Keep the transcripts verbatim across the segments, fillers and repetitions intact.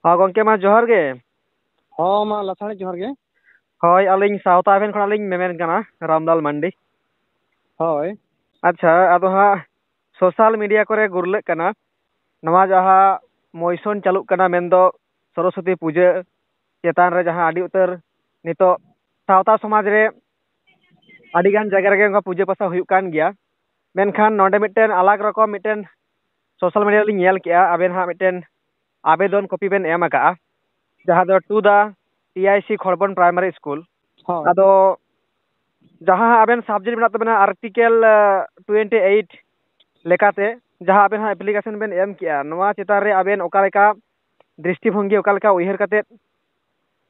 ᱦᱚᱸ ᱜᱚᱢᱠᱮ, ᱢᱟ ᱡᱚᱦᱟᱨ ᱜᱮ᱾ ᱦᱚᱸ, ᱢᱟ ᱞᱟᱥᱟᱲᱦᱮᱫ ᱡᱚᱦᱟᱨ ᱜᱮ᱾ ᱦᱳᱭ, ᱟᱹᱞᱤᱧ ᱥᱟᱶᱛᱟ ᱮᱵᱷᱮᱱ ᱠᱷᱚᱱᱟᱜ ᱞᱤᱧ ᱢᱮᱢᱮᱱ ᱠᱟᱱᱟ, ᱨᱟᱢᱞᱟᱞ ᱢᱟᱱᱰᱤ᱾ ᱦᱳᱭ᱾ ᱟᱪᱪᱷᱟ, ᱟᱫᱚ ᱦᱟᱸᱜ ᱥᱳᱥᱟᱞ ᱢᱤᱰᱤᱭᱟ ᱠᱚᱨᱮ ᱜᱩᱨᱞᱟᱹᱜ ᱠᱟᱱᱟ, ᱱᱚᱣᱟ ᱡᱟᱦᱟᱸ ᱢᱚᱭᱥᱚᱱ ᱪᱟᱹᱞᱩᱜ ᱠᱟᱱᱟ, ᱢᱮᱱᱫᱚ ᱥᱚᱨᱚᱥᱚᱛᱤ ᱯᱩᱡᱟᱹ ᱪᱮᱛᱟᱱ ᱨᱮ ᱡᱟᱦᱟᱸ ᱟᱹᱰᱤ ᱩᱛᱟᱹᱨ ᱱᱤᱛᱚᱜ ᱥᱟᱶᱛᱟ ᱥᱚᱢᱟᱡᱽ ᱨᱮ ᱟᱹᱰᱤᱜᱟᱱ ᱡᱟᱭᱜᱟ ᱨᱮᱜᱮ ᱚᱱᱠᱟ ᱯᱩᱡᱟᱹ ᱯᱟᱥᱟ ᱦᱩᱭᱩᱜ ᱠᱟᱱ ᱜᱮᱭᱟ, ᱢᱮᱱᱠᱷᱟᱱ ᱱᱚᱰᱮ ᱢᱤᱫᱴᱮᱱ ᱟᱞᱟᱜᱽ ᱨᱚᱠᱚᱢ ᱢᱤᱫᱴᱮᱱ ᱥᱳᱥᱟᱞ ᱢᱤᱰᱤᱭᱟ ᱨᱮᱞᱤᱧ ᱧᱮᱞ ᱠᱮᱜᱼᱟ, ᱟᱵᱮᱱ ᱦᱟᱸᱜ ᱢᱤᱫᱴᱮᱱ ᱟᱵᱮᱫᱚᱱ ᱠᱚᱯᱤ ᱵᱮᱱ ᱮᱢ ᱟᱠᱟᱜᱼᱟ, ᱡᱟᱦᱟᱸ ᱫᱚ to the T I C ᱠᱷᱚᱲᱵᱚᱱ ᱯᱨᱟᱭᱢᱟᱨᱤ ᱥᱠᱩᱞ᱾ ᱦᱳᱭ᱾ ᱟᱫᱚ ᱡᱟᱦᱟᱸ ᱦᱟᱸᱜ ᱟᱵᱮᱱ ᱥᱟᱵᱡᱮᱠᱴ ᱢᱮᱱᱟᱜ ᱛᱟᱵᱮᱱᱟ ᱟᱨᱴᱤᱠᱮᱞ ᱴᱩᱭᱮᱱᱴᱤ ᱮᱭᱤᱴ ᱞᱮᱠᱟᱛᱮ, ᱡᱟᱦᱟᱸ ᱟᱵᱮᱱ ᱦᱟᱸᱜ ᱮᱯᱞᱤᱠᱮᱥᱚᱱ ᱵᱮᱱ ᱮᱢ ᱠᱮᱜᱼᱟ, ᱱᱚᱣᱟ ᱪᱮᱛᱟᱱ ᱨᱮ ᱟᱵᱮᱱ ᱚᱠᱟ ᱞᱮᱠᱟ ᱫᱨᱤᱥᱴᱤᱵᱷᱚᱝᱜᱤ, ᱚᱠᱟ ᱞᱮᱠᱟ ᱩᱭᱦᱟᱹᱨ ᱠᱟᱛᱮᱫ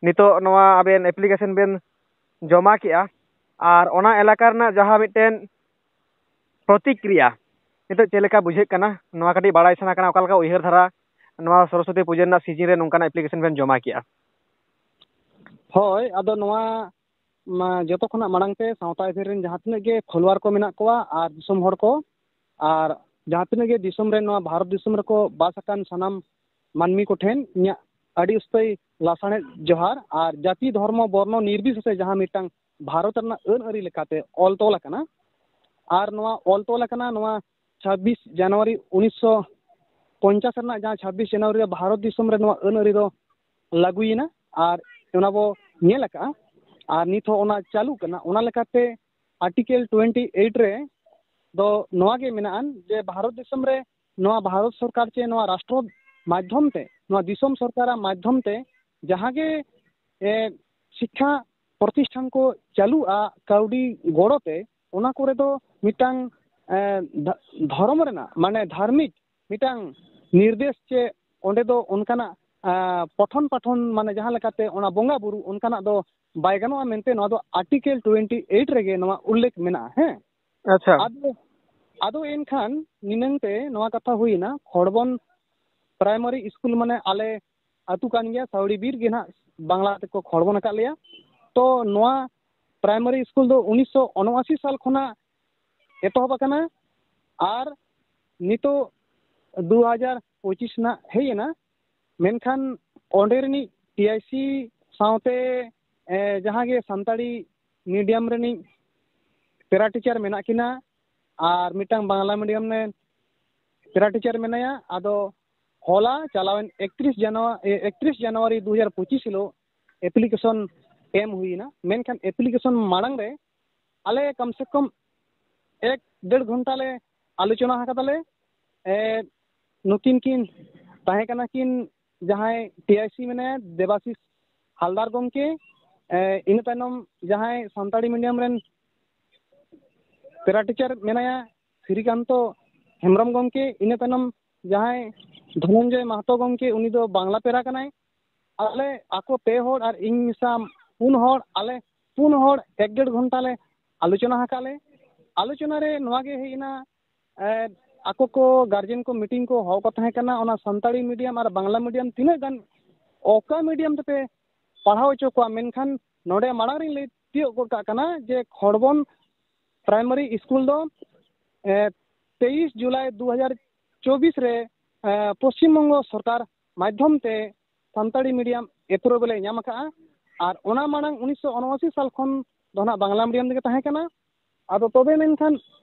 ᱱᱤᱛᱚᱜ ᱱᱚᱣᱟ ᱟᱵᱮᱱ ᱮᱯᱞᱤᱠᱮᱥᱚᱱ ᱵᱮᱱ ᱡᱚᱢᱟ ᱠᱮᱜᱼᱟ, ᱟᱨ ᱚᱱᱟ ᱮᱞᱟᱠᱟ ᱨᱮᱱᱟᱜ ᱡᱟᱦᱟᱸ ᱢᱤᱫᱴᱮᱱ ᱯᱨᱚᱛᱤᱠᱨᱤᱭᱟ ᱱᱤᱛᱚᱜ ᱪᱮᱫ ᱞᱮᱠᱟ ᱵᱩᱡᱷᱟᱹᱜ ᱠᱟᱱᱟ, ᱱᱚᱣᱟ ᱠᱟᱹᱴᱤᱡ ᱵᱟᱲᱟᱭ ᱥᱟᱱᱟ ᱠᱟᱱᱟ, ᱚᱠᱟ ᱞᱮᱠᱟ ᱩᱭᱦᱟᱹᱨ ᱫᱷᱟᱨᱟ ᱱᱚᱣᱟ ᱥᱚᱨᱚᱥᱚᱛᱤ ᱯᱩᱡᱟᱹ ᱨᱮᱱᱟᱜ ᱥᱤᱡᱤᱱ ᱨᱮ ᱱᱚᱝᱠᱟᱱᱟᱜ ᱮᱯᱞᱤᱠᱮᱥᱚᱱ ᱵᱮᱱ ᱡᱚᱢᱟ ᱠᱮᱜᱼᱟ? ᱦᱳᱭ, ᱟᱫᱚ ᱱᱚᱣᱟ ᱢᱟ ᱡᱚᱛᱚ ᱠᱷᱚᱱᱟᱜ ᱢᱟᱲᱟᱝ ᱛᱮ ᱥᱟᱶᱛᱟ ᱮᱵᱷᱮᱱ ᱨᱮᱱ ᱡᱟᱦᱟᱸ ᱛᱤᱱᱟᱹᱜ ᱜᱮ ᱯᱷᱚᱞᱳᱣᱟᱨ ᱠᱚ ᱢᱮᱱᱟᱜ ᱠᱚᱣᱟ ᱟᱨ ᱫᱤᱥᱚᱢ ᱦᱚᱲ ᱠᱚ, ᱟᱨ ᱡᱟᱦᱟᱸ ᱛᱤᱱᱟᱹᱜ ᱜᱮ ᱫᱤᱥᱚᱢ ᱨᱮ, ᱱᱚᱣᱟ ᱵᱷᱟᱨᱚᱛ ᱫᱤᱥᱚᱢ ᱨᱮᱠᱚ ᱵᱟᱥ ᱟᱠᱟᱱ ᱥᱟᱱᱟᱢ ᱢᱟᱹᱱᱢᱤ ᱠᱚᱴᱷᱮᱱ ᱤᱧᱟᱹᱜ ᱟᱹᱰᱤ ᱩᱥᱛᱟᱹᱭ ᱞᱟᱥᱟᱬᱦᱮᱫ ᱡᱚᱦᱟᱨ᱾ ᱟᱨ ᱡᱟᱹᱛᱤ, ᱫᱷᱚᱨᱢᱚ, ᱵᱚᱨᱱᱚ ᱱᱤᱨᱵᱤᱥᱮᱥᱮ ᱡᱟᱦᱟᱸ ᱢᱤᱫᱴᱟᱝ ᱵᱷᱟᱨᱚᱛ ᱨᱮᱱᱟᱜ ᱟᱹᱱ ᱟᱹᱨᱤ ᱞᱮᱠᱟᱛᱮ ᱚᱞ ᱛᱚᱞ ᱟᱠᱟᱱᱟ, ᱟᱨ ᱱᱚᱣᱟ ᱚᱞ ᱛᱚᱞ ᱟᱠᱟᱱᱟ ᱱᱚᱣᱟ ᱪᱷᱟᱵᱵᱤᱥ ᱡᱟᱱᱩᱣᱟᱨᱤ ᱩᱱᱤᱥᱥᱚ ᱯᱚᱧᱪᱟᱥ ᱨᱮᱱᱟᱜ ᱡᱟᱦᱟᱸ ᱪᱷᱟᱵᱵᱤᱥ ᱡᱟᱱᱩᱣᱟᱨᱤ ᱨᱮ ᱵᱷᱟᱨᱚᱛ ᱫᱤᱥᱚᱢ ᱨᱮ ᱱᱚᱣᱟ ᱟᱹᱱ ᱟᱹᱨᱤ ᱫᱚ ᱞᱟᱹᱜᱩᱭᱮᱱᱟ ᱟᱨ ᱚᱱᱟ ᱵᱚ ᱧᱮᱞ ᱟᱠᱟᱫᱼᱟ, ᱟᱨ ᱱᱤᱛ ᱦᱚᱸ ᱚᱱᱟ ᱪᱟᱹᱞᱩᱜ ᱠᱟᱱᱟ᱾ ᱚᱱᱟ ᱞᱮᱠᱟᱛᱮ ᱟᱨᱴᱤᱠᱮᱞ ᱴᱩᱭᱮᱱᱴᱤ ᱮᱭᱤᱴ ᱨᱮ ᱫᱚ ᱱᱚᱣᱟ ᱜᱮ ᱢᱮᱱᱟᱜᱼᱟ ᱡᱮ ᱵᱷᱟᱨᱚᱛ ᱫᱤᱥᱚᱢ ᱨᱮ ᱱᱚᱣᱟ ᱵᱷᱟᱨᱚᱛ ᱥᱚᱨᱠᱟᱨ ᱪᱮ ᱱᱚᱣᱟ ᱨᱟᱥᱴᱨᱚ ᱢᱟᱫᱽᱫᱷᱚᱢ ᱛᱮ, ᱱᱚᱣᱟ ᱫᱤᱥᱚᱢ ᱥᱚᱨᱠᱟᱨᱟᱜ ᱢᱟᱫᱽᱫᱷᱚᱢ ᱛᱮ ᱡᱟᱦᱟᱸ ᱜᱮ, ᱮ, ᱥᱤᱠᱠᱷᱟ ᱯᱨᱚᱛᱤᱥᱴᱷᱟᱱ ᱠᱚ ᱪᱟᱹᱞᱩᱜᱼᱟ ᱠᱟᱹᱣᱰᱤ ᱜᱚᱲᱚ ᱛᱮ, ᱚᱱᱟ ᱠᱚᱨᱮ ᱫᱚ ᱢᱤᱫᱴᱟᱝ, ᱮ, ᱫᱷᱟ-, ᱫᱷᱚᱨᱚᱢ ᱨᱮᱱᱟᱜ, ᱢᱟᱱᱮ ᱫᱷᱟᱨᱢᱤᱠ ᱢᱤᱫᱴᱟᱝ ᱱᱤᱨᱫᱮᱥ ᱪᱮ ᱚᱸᱰᱮ ᱫᱚ ᱚᱱᱠᱟᱱᱟᱜ, ᱟ, ᱯᱚᱴᱷᱚᱱ ᱯᱟᱴᱷᱚᱱ, ᱢᱟᱱᱮ ᱡᱟᱦᱟᱸ ᱞᱮᱠᱟᱛᱮ ᱚᱱᱟ ᱵᱚᱸᱜᱟ ᱵᱩᱨᱩ ᱚᱱᱠᱟᱱᱟᱜ ᱫᱚ ᱵᱟᱭ ᱜᱟᱱᱚᱜᱼᱟ ᱢᱮᱱᱛᱮ ᱱᱚᱣᱟ ᱫᱚ ᱟᱨᱴᱤᱠᱮᱞ ᱴᱩᱭᱮᱱᱴᱤ ᱮᱭᱤᱴ ᱨᱮᱜᱮ ᱱᱚᱣᱟ ᱩᱞᱞᱮᱠᱷ ᱢᱮᱱᱟᱜᱼᱟ᱾ ᱦᱮᱸ᱾ ᱟᱪᱪᱷᱟ᱾ ᱟᱫᱚ, ᱟᱫᱚ ᱮᱱᱠᱷᱟᱱ ᱱᱤᱱᱟᱹᱝ ᱛᱮ ᱱᱚᱣᱟ ᱠᱟᱛᱷᱟ ᱦᱩᱭᱮᱱᱟ, ᱠᱷᱚᱲᱵᱚᱱ ᱯᱨᱟᱭᱢᱟᱨᱤ ᱥᱠᱩᱞ ᱢᱟᱱᱮ ᱟᱞᱮ ᱟᱹᱛᱩ ᱠᱟᱱ ᱜᱮᱭᱟ, ᱥᱟᱣᱲᱤ ᱵᱤᱨ ᱜᱮ ᱱᱟᱦᱟᱜ ᱵᱟᱝᱞᱟ ᱛᱮᱠᱚ ᱠᱷᱚᱲᱵᱚᱱ ᱟᱠᱟᱫ ᱞᱮᱭᱟ᱾ ᱛᱚ ᱱᱚᱣᱟ ᱯᱨᱟᱭᱢᱟᱨᱤ ᱥᱠᱩᱞ ᱫᱚ ᱩᱱᱤᱥᱥᱚ ᱩᱱᱚᱟᱥᱤ ᱥᱟᱞ ᱠᱷᱚᱱᱟᱜ ᱮᱛᱚᱦᱚᱵ ᱟᱠᱟᱱᱟ ᱟᱨ ᱱᱤᱛᱚᱜ ᱫᱩ ᱦᱟᱡᱟᱨ ᱯᱚᱸᱪᱤᱥ ᱨᱮᱱᱟᱜ ᱦᱮᱡ ᱮᱱᱟ᱾ ᱢᱮᱱᱠᱷᱟᱱ ᱚᱸᱰᱮ ᱨᱤᱱᱤᱡ ᱴᱤ ᱟᱭ ᱥᱤ ᱥᱟᱶᱛᱮ, ᱮ, ᱡᱟᱦᱟᱸ ᱜᱮ ᱥᱟᱱᱛᱟᱲᱤ ᱢᱤᱰᱤᱭᱟᱢ ᱨᱤᱱᱤᱡ ᱯᱮᱨᱟ ᱴᱤᱪᱟᱨ ᱢᱮᱱᱟᱜ ᱠᱤᱱᱟ ᱟᱨ ᱢᱤᱫᱴᱟᱝ ᱵᱟᱝᱞᱟ ᱢᱤᱰᱤᱭᱟᱢ ᱨᱮ ᱯᱮᱨᱟ ᱴᱤᱪᱟᱨ ᱢᱮᱱᱟᱭᱟ᱾ ᱟᱫᱚ ᱦᱚᱞᱟ ᱪᱟᱞᱟᱣᱮᱱ ᱮᱠᱛᱨᱤᱥ ᱡᱟᱱᱩᱣᱟ-, ᱮ, ᱮᱠᱛᱨᱤᱥ ᱡᱟᱱᱩᱣᱟᱨᱤ ᱫᱩ ᱦᱟᱡᱟᱨ ᱯᱚᱸᱪᱤᱥ ᱦᱤᱞᱳᱜ ᱮᱯᱞᱤᱠᱮᱥᱚᱱ ᱮᱢ ᱦᱩᱭᱮᱱᱟ᱾ ᱢᱮᱱᱠᱷᱟᱱ ᱮᱯᱞᱤᱠᱮᱥᱚᱱ ᱢᱟᱲᱟᱝ ᱨᱮ ᱟᱞᱮ ᱠᱚᱢ ᱥᱮ ᱠᱚᱢ ᱮᱠ ᱰᱮᱲ ᱜᱷᱚᱱᱴᱟ ᱞᱮ ᱟᱞᱳᱪᱚᱱᱟ ᱟᱠᱟᱫᱟᱞᱮ᱾ ᱮ, ᱱᱩᱠᱤᱱ ᱠᱤᱱ ᱛᱟᱦᱮᱸ ᱠᱟᱱᱟ ᱠᱤᱱ ᱡᱟᱦᱟᱸᱭ ᱴᱤ ᱟᱭ ᱥᱤ ᱢᱮᱱᱟᱭᱟ, ᱫᱮᱵᱟᱥᱤᱥ ᱦᱟᱞᱫᱟᱨ ᱜᱚᱢᱠᱮ, ᱮ, ᱤᱱᱟᱹ ᱛᱟᱭᱱᱚᱢ ᱡᱟᱦᱟᱸᱭ ᱥᱟᱱᱛᱟᱲᱤ ᱢᱤᱰᱤᱭᱟᱢ ᱨᱮᱱ ᱯᱮᱨᱟ ᱴᱤᱪᱟᱨ ᱢᱮᱱᱟᱭᱟ, ᱥᱨᱤᱠᱟᱱᱛᱚ ᱦᱮᱢᱵᱨᱚᱢ ᱜᱚᱢᱠᱮ, ᱤᱱᱟᱹ ᱛᱟᱭᱱᱚᱢ ᱡᱟᱦᱟᱸᱭ ᱫᱷᱚᱱᱚᱱᱡᱚᱭ ᱢᱟᱦᱟᱛᱚ ᱜᱚᱢᱠᱮ, ᱩᱱᱤ ᱫᱚ ᱵᱟᱝᱞᱟ ᱯᱮᱨᱟ ᱠᱟᱱᱟᱭ᱾ ᱟᱞᱮ ᱟᱠᱚ ᱯᱮ ᱦᱚᱲ ᱟᱨ ᱤᱧ ᱢᱮᱥᱟ ᱯᱩᱱ ᱦᱚᱲ, ᱟᱞᱮ ᱯᱩᱱ ᱦᱚᱲ ᱮᱠ ᱰᱮᱲ ᱜᱷᱚᱱᱴᱟ ᱞᱮ ᱟᱞᱳᱪᱚᱱᱟ ᱟᱠᱟᱫ ᱞᱮ᱾ ᱟᱞᱳᱪᱚᱱᱟ ᱨᱮ ᱱᱚᱣᱟ ᱜᱮ ᱦᱮᱡ ᱮᱱᱟ, ᱮ, ᱟᱠᱚ ᱠᱚ ᱜᱟᱨᱡᱮᱱ ᱠᱚ ᱢᱤᱴᱤᱝ ᱠᱚ ᱦᱚᱦᱚ ᱠᱚ ᱛᱟᱦᱮᱸ ᱠᱟᱱᱟ, ᱚᱱᱟ ᱥᱟᱱᱛᱟᱲᱤ ᱢᱤᱰᱤᱭᱟᱢ ᱟᱨ ᱵᱟᱝᱞᱟ ᱢᱤᱰᱤᱭᱟᱢ ᱛᱤᱱᱟᱹᱜ ᱜᱟᱱ ᱚᱠᱟ ᱢᱤᱰᱤᱭᱟᱢ ᱛᱮᱯᱮ ᱯᱟᱲᱦᱟᱣ ᱦᱚᱪᱚ ᱠᱚᱣᱟ᱾ ᱢᱮᱱᱠᱷᱟᱱ ᱱᱚᱰᱮ ᱢᱟᱲᱟᱝ ᱨᱤᱧ ᱞᱟᱹᱭ ᱛᱤᱭᱳᱜ ᱜᱚᱫ ᱠᱟᱜ ᱠᱟᱱᱟ ᱡᱮ ᱠᱷᱚᱲᱵᱚᱱ ᱯᱨᱟᱭᱢᱟᱨᱤ ᱥᱠᱩᱞ ᱫᱚ, ᱮ, ᱛᱮᱭᱤᱥ ᱡᱩᱞᱟᱭ ᱫᱩ ᱦᱟᱡᱟᱨ ᱪᱚᱵᱵᱤᱥ ᱨᱮ, ᱮ, ᱯᱚᱥᱪᱤᱢ ᱵᱚᱝᱜᱚ ᱥᱚᱨᱠᱟᱨ ᱢᱟᱫᱽᱫᱷᱚᱢ ᱛᱮ ᱥᱟᱱᱛᱟᱲᱤ ᱢᱤᱰᱤᱭᱟᱢ ᱮᱯᱨᱩᱵᱷᱟᱞ ᱮ ᱧᱟᱢ ᱟᱠᱟᱫᱼᱟ᱾ ᱟᱨ ᱚᱱᱟ ᱢᱟᱲᱟᱝ ᱩᱱᱤᱥᱥᱚ ᱩᱱᱚᱟᱥᱤ ᱥᱟᱞ ᱠᱷᱚᱱ ᱫᱚ ᱱᱟᱜ ᱵᱟᱝᱞᱟ ᱢᱤᱰᱤᱭᱟᱢ ᱛᱮᱜᱮ ᱛᱟᱦᱮᱸ ᱠᱟᱱᱟ᱾ ᱟᱫᱚ ᱛᱚᱵᱮ ᱢᱮᱱᱠᱷᱟᱱ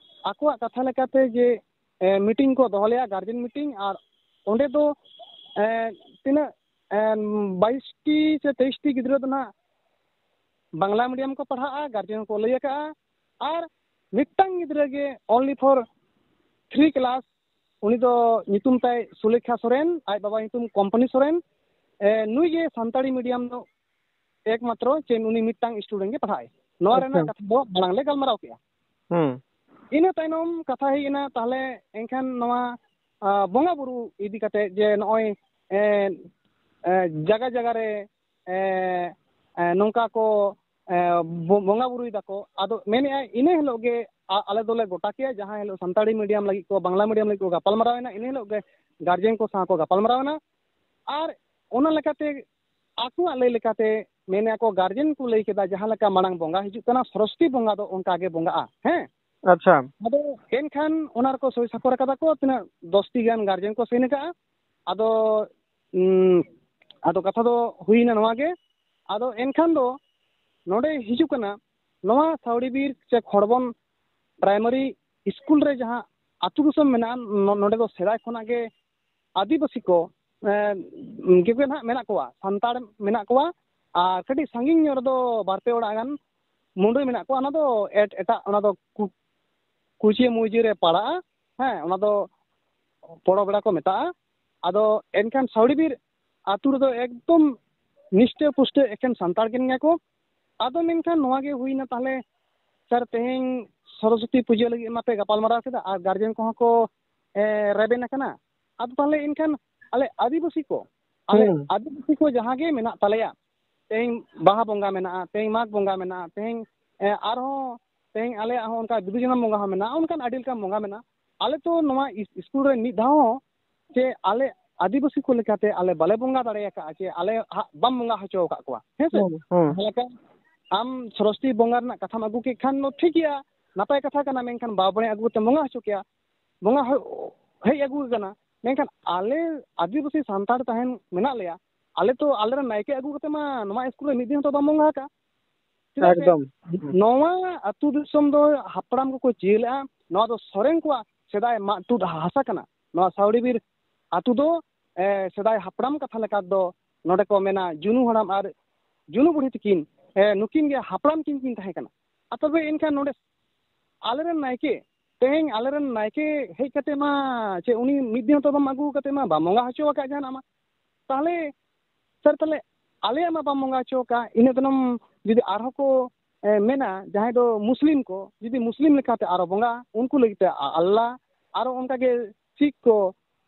ᱟᱠᱚᱣᱟᱜ ᱠᱟᱛᱷᱟ ᱞᱮᱠᱟᱛᱮ ᱡᱮ, ᱮ, ᱢᱤᱴᱤᱝ ᱠᱚ ᱫᱚᱦᱚ ᱞᱮᱜᱼᱟ, ᱜᱟᱨᱡᱮᱱ ᱢᱤᱴᱤᱝ, ᱟᱨ ᱚᱸᱰᱮ ᱫᱚ, ᱮ, ᱛᱤᱱᱟᱹᱜ, ᱮ, ᱵᱟᱭᱤᱥ ᱴᱤ ᱥᱮ ᱛᱮᱭᱤᱥ ᱴᱤ ᱜᱤᱫᱽᱨᱟᱹ ᱫᱚ ᱱᱟᱜ ᱵᱟᱝᱞᱟ ᱢᱤᱰᱤᱭᱟᱢ ᱠᱚ ᱯᱟᱲᱦᱟᱜᱼᱟ, ᱜᱟᱨᱡᱮᱱ ᱠᱚ ᱞᱟᱹᱭ ᱟᱠᱟᱫᱼᱟ᱾ ᱟᱨ ᱢᱤᱫᱴᱟᱝ ᱜᱤᱫᱽᱨᱟᱹ ᱜᱮ, only for three class, ᱩᱱᱤ ᱫᱚ ᱧᱩᱛᱩᱢ ᱛᱟᱭ ᱥᱩᱞᱮᱠᱷᱟ ᱥᱚᱨᱮᱱ, ᱟᱡ ᱵᱟᱵᱟ ᱧᱩᱛᱩᱢ ᱠᱚᱢᱯᱟᱱᱤ ᱥᱚᱨᱮᱱ᱾ ᱮ, ᱱᱩᱭ ᱜᱮ ᱥᱟᱱᱛᱟᱲᱤ ᱢᱤᱰᱤᱭᱟᱢ ᱫᱚ ᱮᱠᱢᱟᱛᱨᱚ ᱪᱮᱫ ᱩᱱᱤ ᱢᱤᱫᱴᱟᱝ ᱥᱴᱩᱰᱮᱱᱴ ᱜᱮ ᱯᱟᱲᱦᱟᱜᱼᱟᱭ᱾ ᱱᱚᱣᱟ ᱟᱪᱪᱷᱟ᱾ ᱨᱮᱱᱟᱜ ᱠᱟᱛᱷᱟ ᱫᱚ ᱢᱟᱲᱟᱝ ᱞᱮ ᱜᱟᱞᱢᱟᱨᱟᱣ ᱠᱮᱜᱼᱟ᱾ ᱦᱩᱸ᱾ ᱤᱱᱟᱹ ᱛᱟᱭᱱᱚᱢ ᱠᱟᱛᱷᱟ ᱦᱮᱡ ᱮᱱᱟ ᱛᱟᱦᱞᱮ ᱮᱱᱠᱷᱟᱱ ᱱᱚᱣᱟ, ᱟ, ᱵᱚᱸᱜᱟ ᱵᱩᱨᱩ ᱤᱫᱤ ᱠᱟᱛᱮ ᱡᱮ ᱱᱚᱜᱼᱚᱭ, ᱮ, ᱮ, ᱡᱟᱭᱜᱟ ᱡᱟᱭᱜᱟ ᱨᱮ, ᱮ, ᱮ, ᱱᱚᱝᱠᱟ ᱠᱚ, ᱮ, ᱵᱚ-, ᱵᱚᱸᱜᱟ ᱵᱩᱨᱩᱭ ᱫᱟᱠᱚ᱾ ᱟᱫᱚ ᱢᱮᱱᱮᱫᱼᱟᱭ ᱤᱱᱟᱹ ᱦᱤᱞᱳᱜ ᱜᱮ ᱟ-, ᱟᱞᱮ ᱫᱚᱞᱮ ᱜᱚᱴᱟ ᱠᱮᱜᱼᱟ, ᱡᱟᱦᱟᱸ ᱦᱤᱞᱳᱜ ᱥᱟᱱᱛᱟᱲᱤ ᱢᱤᱰᱤᱭᱟᱢ ᱞᱟᱹᱜᱤᱫ ᱠᱚ, ᱵᱟᱝᱞᱟ ᱢᱤᱰᱤᱭᱟᱢ ᱞᱟᱹᱜᱤᱫ ᱠᱚ ᱜᱟᱯᱟᱞ ᱢᱟᱨᱟᱣ ᱮᱱᱟ, ᱤᱱᱟᱹ ᱦᱤᱞᱳᱜ ᱜᱮ ᱜᱟᱨᱡᱮᱱ ᱠᱚ ᱥᱟᱶ ᱠᱚ ᱜᱟᱯᱟᱞ ᱢᱟᱨᱟᱣ ᱮᱱᱟ᱾ ᱟᱨ ᱚᱱᱟ ᱞᱮᱠᱟᱛᱮ ᱟᱠᱚᱣᱟᱜ ᱞᱟᱹᱭ ᱞᱮᱠᱟᱛᱮ ᱢᱮᱱᱮᱫᱼᱟ ᱠᱚ, ᱜᱟᱨᱡᱮᱱ ᱠᱚ ᱞᱟᱹᱭ ᱠᱮᱫᱟ, ᱡᱟᱦᱟᱸ ᱞᱮᱠᱟ ᱢᱟᱲᱟᱝ ᱵᱚᱸᱜᱟ ᱦᱤᱡᱩᱜ ᱠᱟᱱᱟ, ᱥᱚᱨᱚᱥᱚᱛᱤ ᱵᱚᱸᱜᱟ ᱫᱚ ᱚᱱᱠᱟ ᱜᱮ ᱵᱚᱸᱜᱟᱜᱼᱟ᱾ ᱦᱮᱸ᱾ ᱟᱪᱪᱷᱟ᱾ ᱟᱫᱚ ᱮᱱᱠᱷᱟᱱ ᱚᱱᱟ ᱨᱮᱠᱚ ᱥᱳᱭ ᱥᱟᱠᱷᱚᱨ ᱟᱠᱟᱫᱟ ᱠᱚ, ᱛᱤᱱᱟᱹᱜ ᱫᱚᱥ ᱴᱤ ᱜᱟᱱ ᱜᱟᱨᱡᱮᱱ ᱠᱚ ᱥᱟᱭᱤᱱ ᱟᱠᱟᱫᱼᱟ᱾ ᱟᱫᱚ ᱩᱸ, ᱟᱫᱚ ᱠᱟᱛᱷᱟ ᱫᱚ ᱦᱩᱭᱱᱟ ᱱᱚᱣᱟ ᱜᱮ᱾ ᱟᱫᱚ ᱮᱱᱠᱷᱟᱱ ᱫᱚ ᱱᱚᱰᱮ ᱦᱤᱡᱩᱜ ᱠᱟᱱᱟ, ᱱᱚᱣᱟ ᱥᱟᱣᱲᱤ ᱵᱤᱨ ᱥᱮ ᱠᱷᱚᱲᱵᱚᱱ ᱯᱨᱟᱭᱢᱟᱨᱤ ᱥᱠᱩᱞ ᱨᱮ ᱡᱟᱦᱟᱸ ᱟᱹᱛᱩ ᱫᱤᱥᱚᱢ ᱢᱮᱱᱟᱜᱼᱟ, ᱱᱚ-, ᱱᱚᱰᱮ ᱫᱚ ᱥᱮᱫᱟᱭ ᱠᱷᱚᱱᱟᱜ ᱜᱮ ᱟᱹᱫᱤᱵᱟᱹᱥᱤ ᱠᱚ, ᱮᱸ, ᱜᱮ ᱱᱟᱦᱟᱜ ᱢᱮᱱᱟᱜ ᱠᱚᱣᱟ, ᱥᱟᱱᱛᱟᱲ ᱢᱮᱱᱟᱜ ᱠᱚᱣᱟ᱾ ᱟᱨ ᱠᱟᱹᱴᱤᱡ ᱥᱟᱺᱜᱤᱧ ᱧᱚᱜ ᱨᱮᱫᱚ ᱵᱟᱨ ᱯᱮ ᱚᱲᱟᱜ ᱜᱟᱱ ᱢᱩᱰᱟᱹ ᱢᱮᱱᱟᱜ ᱠᱚᱣᱟ᱾ ᱚᱱᱟ ᱫᱚ ᱮᱴ-, ᱮᱴᱟᱜ, ᱚᱱᱟ ᱫᱚ ᱠᱩ-, ᱠᱩᱪᱤᱭᱟᱹ ᱢᱩᱪᱤᱭᱟᱹ ᱨᱮ ᱯᱟᱲᱟᱜᱼᱟ᱾ ᱦᱮᱸ, ᱚᱱᱟ ᱫᱚ ᱯᱚᱲᱚ ᱵᱮᱲᱟ ᱠᱚ ᱢᱮᱛᱟᱜᱼᱟ᱾ ᱟᱫᱚ ᱮᱱᱠᱷᱟᱱ ᱥᱟᱣᱲᱤ ᱵᱤᱨ ᱟᱹᱛᱩ ᱨᱮᱫᱚ ᱮᱠᱫᱚᱢ ᱱᱤᱥᱴᱟᱹ ᱯᱩᱥᱴᱟᱹ ᱮᱠᱮᱱ ᱥᱟᱱᱛᱟᱲ ᱠᱟᱱ ᱜᱮᱭᱟ ᱠᱚ᱾ ᱟᱫᱚ ᱢᱮᱱᱠᱷᱟᱱ ᱱᱚᱣᱟ ᱜᱮ ᱦᱩᱭᱱᱟ ᱛᱟᱦᱞᱮ, ᱥᱟᱨ, ᱛᱮᱦᱮᱧ ᱥᱚᱨᱚᱥᱚᱛᱤ ᱯᱩᱡᱟᱹ ᱞᱟᱹᱜᱤᱫ ᱢᱟᱯᱮ ᱜᱟᱯᱟᱞ ᱢᱟᱨᱟᱣ ᱠᱮᱫᱟ ᱟᱨ ᱜᱟᱨᱡᱮᱱ ᱠᱚᱦᱚᱸ ᱠᱚ, ᱮ, ᱨᱮᱵᱮᱱ ᱟᱠᱟᱱᱟ᱾ ᱟᱫᱚ ᱛᱟᱦᱞᱮ ᱮᱱᱠᱷᱟᱱ ᱟᱞᱮ ᱟᱹᱫᱤᱵᱟᱹᱥᱤ ᱠᱚ, ᱟᱞᱮ ᱦᱩᱸ᱾ ᱟᱹᱫᱤᱵᱟᱹᱥᱤ ᱠᱚ ᱡᱟᱦᱟᱸ ᱜᱮ ᱢᱮᱱᱟᱜ ᱛᱟᱞᱮᱭᱟ, ᱛᱮᱦᱮᱧ ᱵᱟᱦᱟ ᱵᱚᱸᱜᱟ ᱢᱮᱱᱟᱜᱼᱟ, ᱛᱮᱦᱮᱧ ᱢᱟᱜᱽ ᱵᱚᱸᱜᱟ ᱢᱮᱱᱟᱜᱼᱟ, ᱛᱮᱦᱮᱧ, ᱮ, ᱟᱨᱦᱚᱸ ᱛᱮᱦᱮᱧ ᱟᱞᱮᱭᱟᱜ ᱦᱚᱸ ᱚᱱᱠᱟ ᱵᱤᱫᱩ ᱪᱟᱸᱫᱟᱱ ᱵᱚᱸᱜᱟ ᱦᱚᱸ ᱢᱮᱱᱟᱜᱼᱟ, ᱚᱱᱠᱟᱱ ᱟᱹᱰᱤ ᱞᱮᱠᱟᱱ ᱵᱚᱸᱜᱟ ᱢᱮᱱᱟᱜᱼᱟ᱾ ᱟᱞᱮ ᱛᱚ ᱱᱚᱣᱟ ᱤᱥ-, ᱥᱠᱩᱞ ᱨᱮ ᱢᱤᱫ ᱫᱷᱟᱣ ᱦᱚᱸ ᱪᱮ ᱟᱞᱮ ᱟᱹᱫᱤᱵᱟᱹᱥᱤ ᱠᱚ ᱞᱮᱠᱟᱛᱮ ᱟᱞᱮ ᱵᱟᱞᱮ ᱵᱚᱸᱜᱟ ᱫᱟᱲᱮ ᱟᱠᱟᱫᱼᱟ, ᱪᱮ ᱟᱞᱮ ᱦᱟᱸᱜ ᱵᱟᱢ ᱵᱚᱸᱜᱟ ᱦᱚᱪᱚ ᱟᱠᱟᱫ ᱠᱚᱣᱟ, ᱦᱮᱸ ᱥᱮ? ᱦᱩᱸ, ᱦᱩᱸ᱾ ᱡᱟᱦᱟᱸ ᱞᱮᱠᱟ ᱟᱢ ᱥᱚᱨᱚᱥᱚᱛᱤ ᱵᱚᱸᱜᱟ ᱨᱮᱱᱟᱜ ᱠᱟᱛᱷᱟᱢ ᱟᱹᱜᱩ ᱠᱮᱫ ᱠᱷᱟᱱ ᱫᱚ ᱴᱷᱤᱠ ᱜᱮᱭᱟ, ᱱᱟᱯᱟᱭ ᱠᱟᱛᱷᱟ ᱠᱟᱱᱟ, ᱢᱮᱱᱠᱷᱟᱱ ᱵᱟᱵᱚᱱᱮ ᱟᱹᱜᱩ ᱠᱟᱛᱮ ᱵᱚᱸᱜᱟ ᱦᱚᱪᱚ ᱠᱮᱭᱟ, ᱵᱚᱸᱜᱟ ᱦᱚ-, ᱦᱮᱡ ᱟᱹᱜᱩ ᱟᱠᱟᱱᱟ, ᱢᱮᱱᱠᱷᱟᱱ ᱟᱞᱮ ᱟᱹᱫᱤᱵᱟᱹᱥᱤ ᱥᱟᱱᱛᱟᱲ ᱛᱟᱦᱮᱱ ᱢᱮᱱᱟᱜ ᱞᱮᱭᱟ, ᱟᱞᱮ ᱛᱚ ᱟᱞᱮᱨᱮᱱ ᱱᱟᱭᱠᱮ ᱟᱹᱜᱩ ᱠᱟᱛᱮ ᱢᱟ ᱱᱚᱣᱟ ᱥᱠᱩᱞ ᱨᱮ ᱢᱤᱫ ᱫᱤᱱ ᱦᱚᱸᱛᱚ ᱵᱟᱢ ᱵᱚᱸᱜᱟ ᱟᱠᱟᱫᱼᱟ᱾ ᱪᱮᱫᱟᱜ ᱥᱮ ᱮᱠᱫᱚᱢ᱾ ᱱᱚᱣᱟ ᱟᱹᱛᱩ ᱫᱤᱥᱚᱢ ᱫᱚ ᱦᱟᱯᱲᱟᱢ ᱠᱚᱠᱚ ᱪᱤᱭᱟᱹ ᱞᱮᱜᱼᱟ, ᱱᱚᱣᱟ ᱫᱚ ᱥᱚᱨᱮᱱ ᱠᱚᱣᱟᱜ ᱥᱮᱫᱟᱭ ᱢᱟᱜ ᱛᱩᱫ ᱦᱟᱥᱟ ᱠᱟᱱᱟ᱾ ᱱᱚᱣᱟ ᱥᱟᱣᱲᱤ ᱵᱤᱨ ᱟᱹᱛᱩ ᱫᱚ, ᱮ, ᱥᱮᱫᱟᱭ ᱦᱟᱯᱲᱟᱢ ᱠᱟᱛᱷᱟ ᱞᱮᱠᱟ ᱫᱚ ᱱᱚᱰᱮ ᱠᱚ ᱢᱮᱱᱟ ᱡᱩᱱᱩ ᱦᱟᱲᱟᱢ ᱟᱨ ᱡᱩᱱᱩ ᱵᱩᱲᱦᱤ ᱛᱟᱹᱠᱤᱱ, ᱮ, ᱱᱩᱠᱤᱱ ᱜᱮ ᱦᱟᱯᱲᱟᱢ ᱠᱤᱱ ᱠᱤᱱ ᱛᱟᱦᱮᱸ ᱠᱟᱱᱟ᱾ ᱟᱨ ᱛᱚᱵᱮ ᱮᱱᱠᱷᱟᱱ ᱱᱚᱰᱮ ᱟᱞᱮᱨᱮᱱ ᱱᱟᱭᱠᱮ, ᱛᱮᱦᱮᱧ ᱟᱞᱮᱨᱮᱱ ᱱᱟᱭᱠᱮ ᱦᱮᱡ ᱠᱟᱛᱮ ᱢᱟ ᱪᱮ ᱩᱱᱤ ᱢᱤᱫ ᱫᱤᱱ ᱦᱚᱸᱛᱚ ᱵᱟᱢ ᱟᱹᱜᱩ ᱠᱟᱛᱮ ᱢᱟ ᱵᱟᱢ ᱵᱚᱸᱜᱟ ᱦᱚᱪᱚ ᱟᱠᱟᱫ ᱡᱟᱦᱟᱱᱟᱜ ᱢᱟ᱾ ᱛᱟᱦᱚᱞᱮ ᱥᱟᱨ, ᱛᱟᱦᱚᱞᱮ ᱟᱞᱮᱭᱟᱜ ᱢᱟ ᱵᱟᱢ ᱵᱚᱸᱜᱟ ᱦᱚᱪᱚ ᱟᱠᱟᱫ, ᱤᱱᱟᱹ ᱛᱟᱭᱱᱚᱢ ᱡᱩᱫᱤ ᱟᱨᱦᱚᱸ ᱠᱚ, ᱮ, ᱢᱮᱱᱟ ᱡᱟᱦᱟᱸᱭ ᱫᱚ ᱢᱩᱥᱞᱤᱢ ᱠᱚ, ᱡᱩᱫᱤ ᱢᱩᱥᱞᱤᱢ ᱞᱮᱠᱟᱛᱮ ᱟᱨᱚ ᱵᱚᱸᱜᱟ, ᱩᱱᱠᱩ ᱞᱟᱹᱜᱤᱫ ᱛᱮ ᱟ-, ᱟᱞᱞᱟ, ᱟᱨᱚ ᱚᱱᱠᱟᱜᱮ ᱥᱤᱠᱷ ᱠᱚ,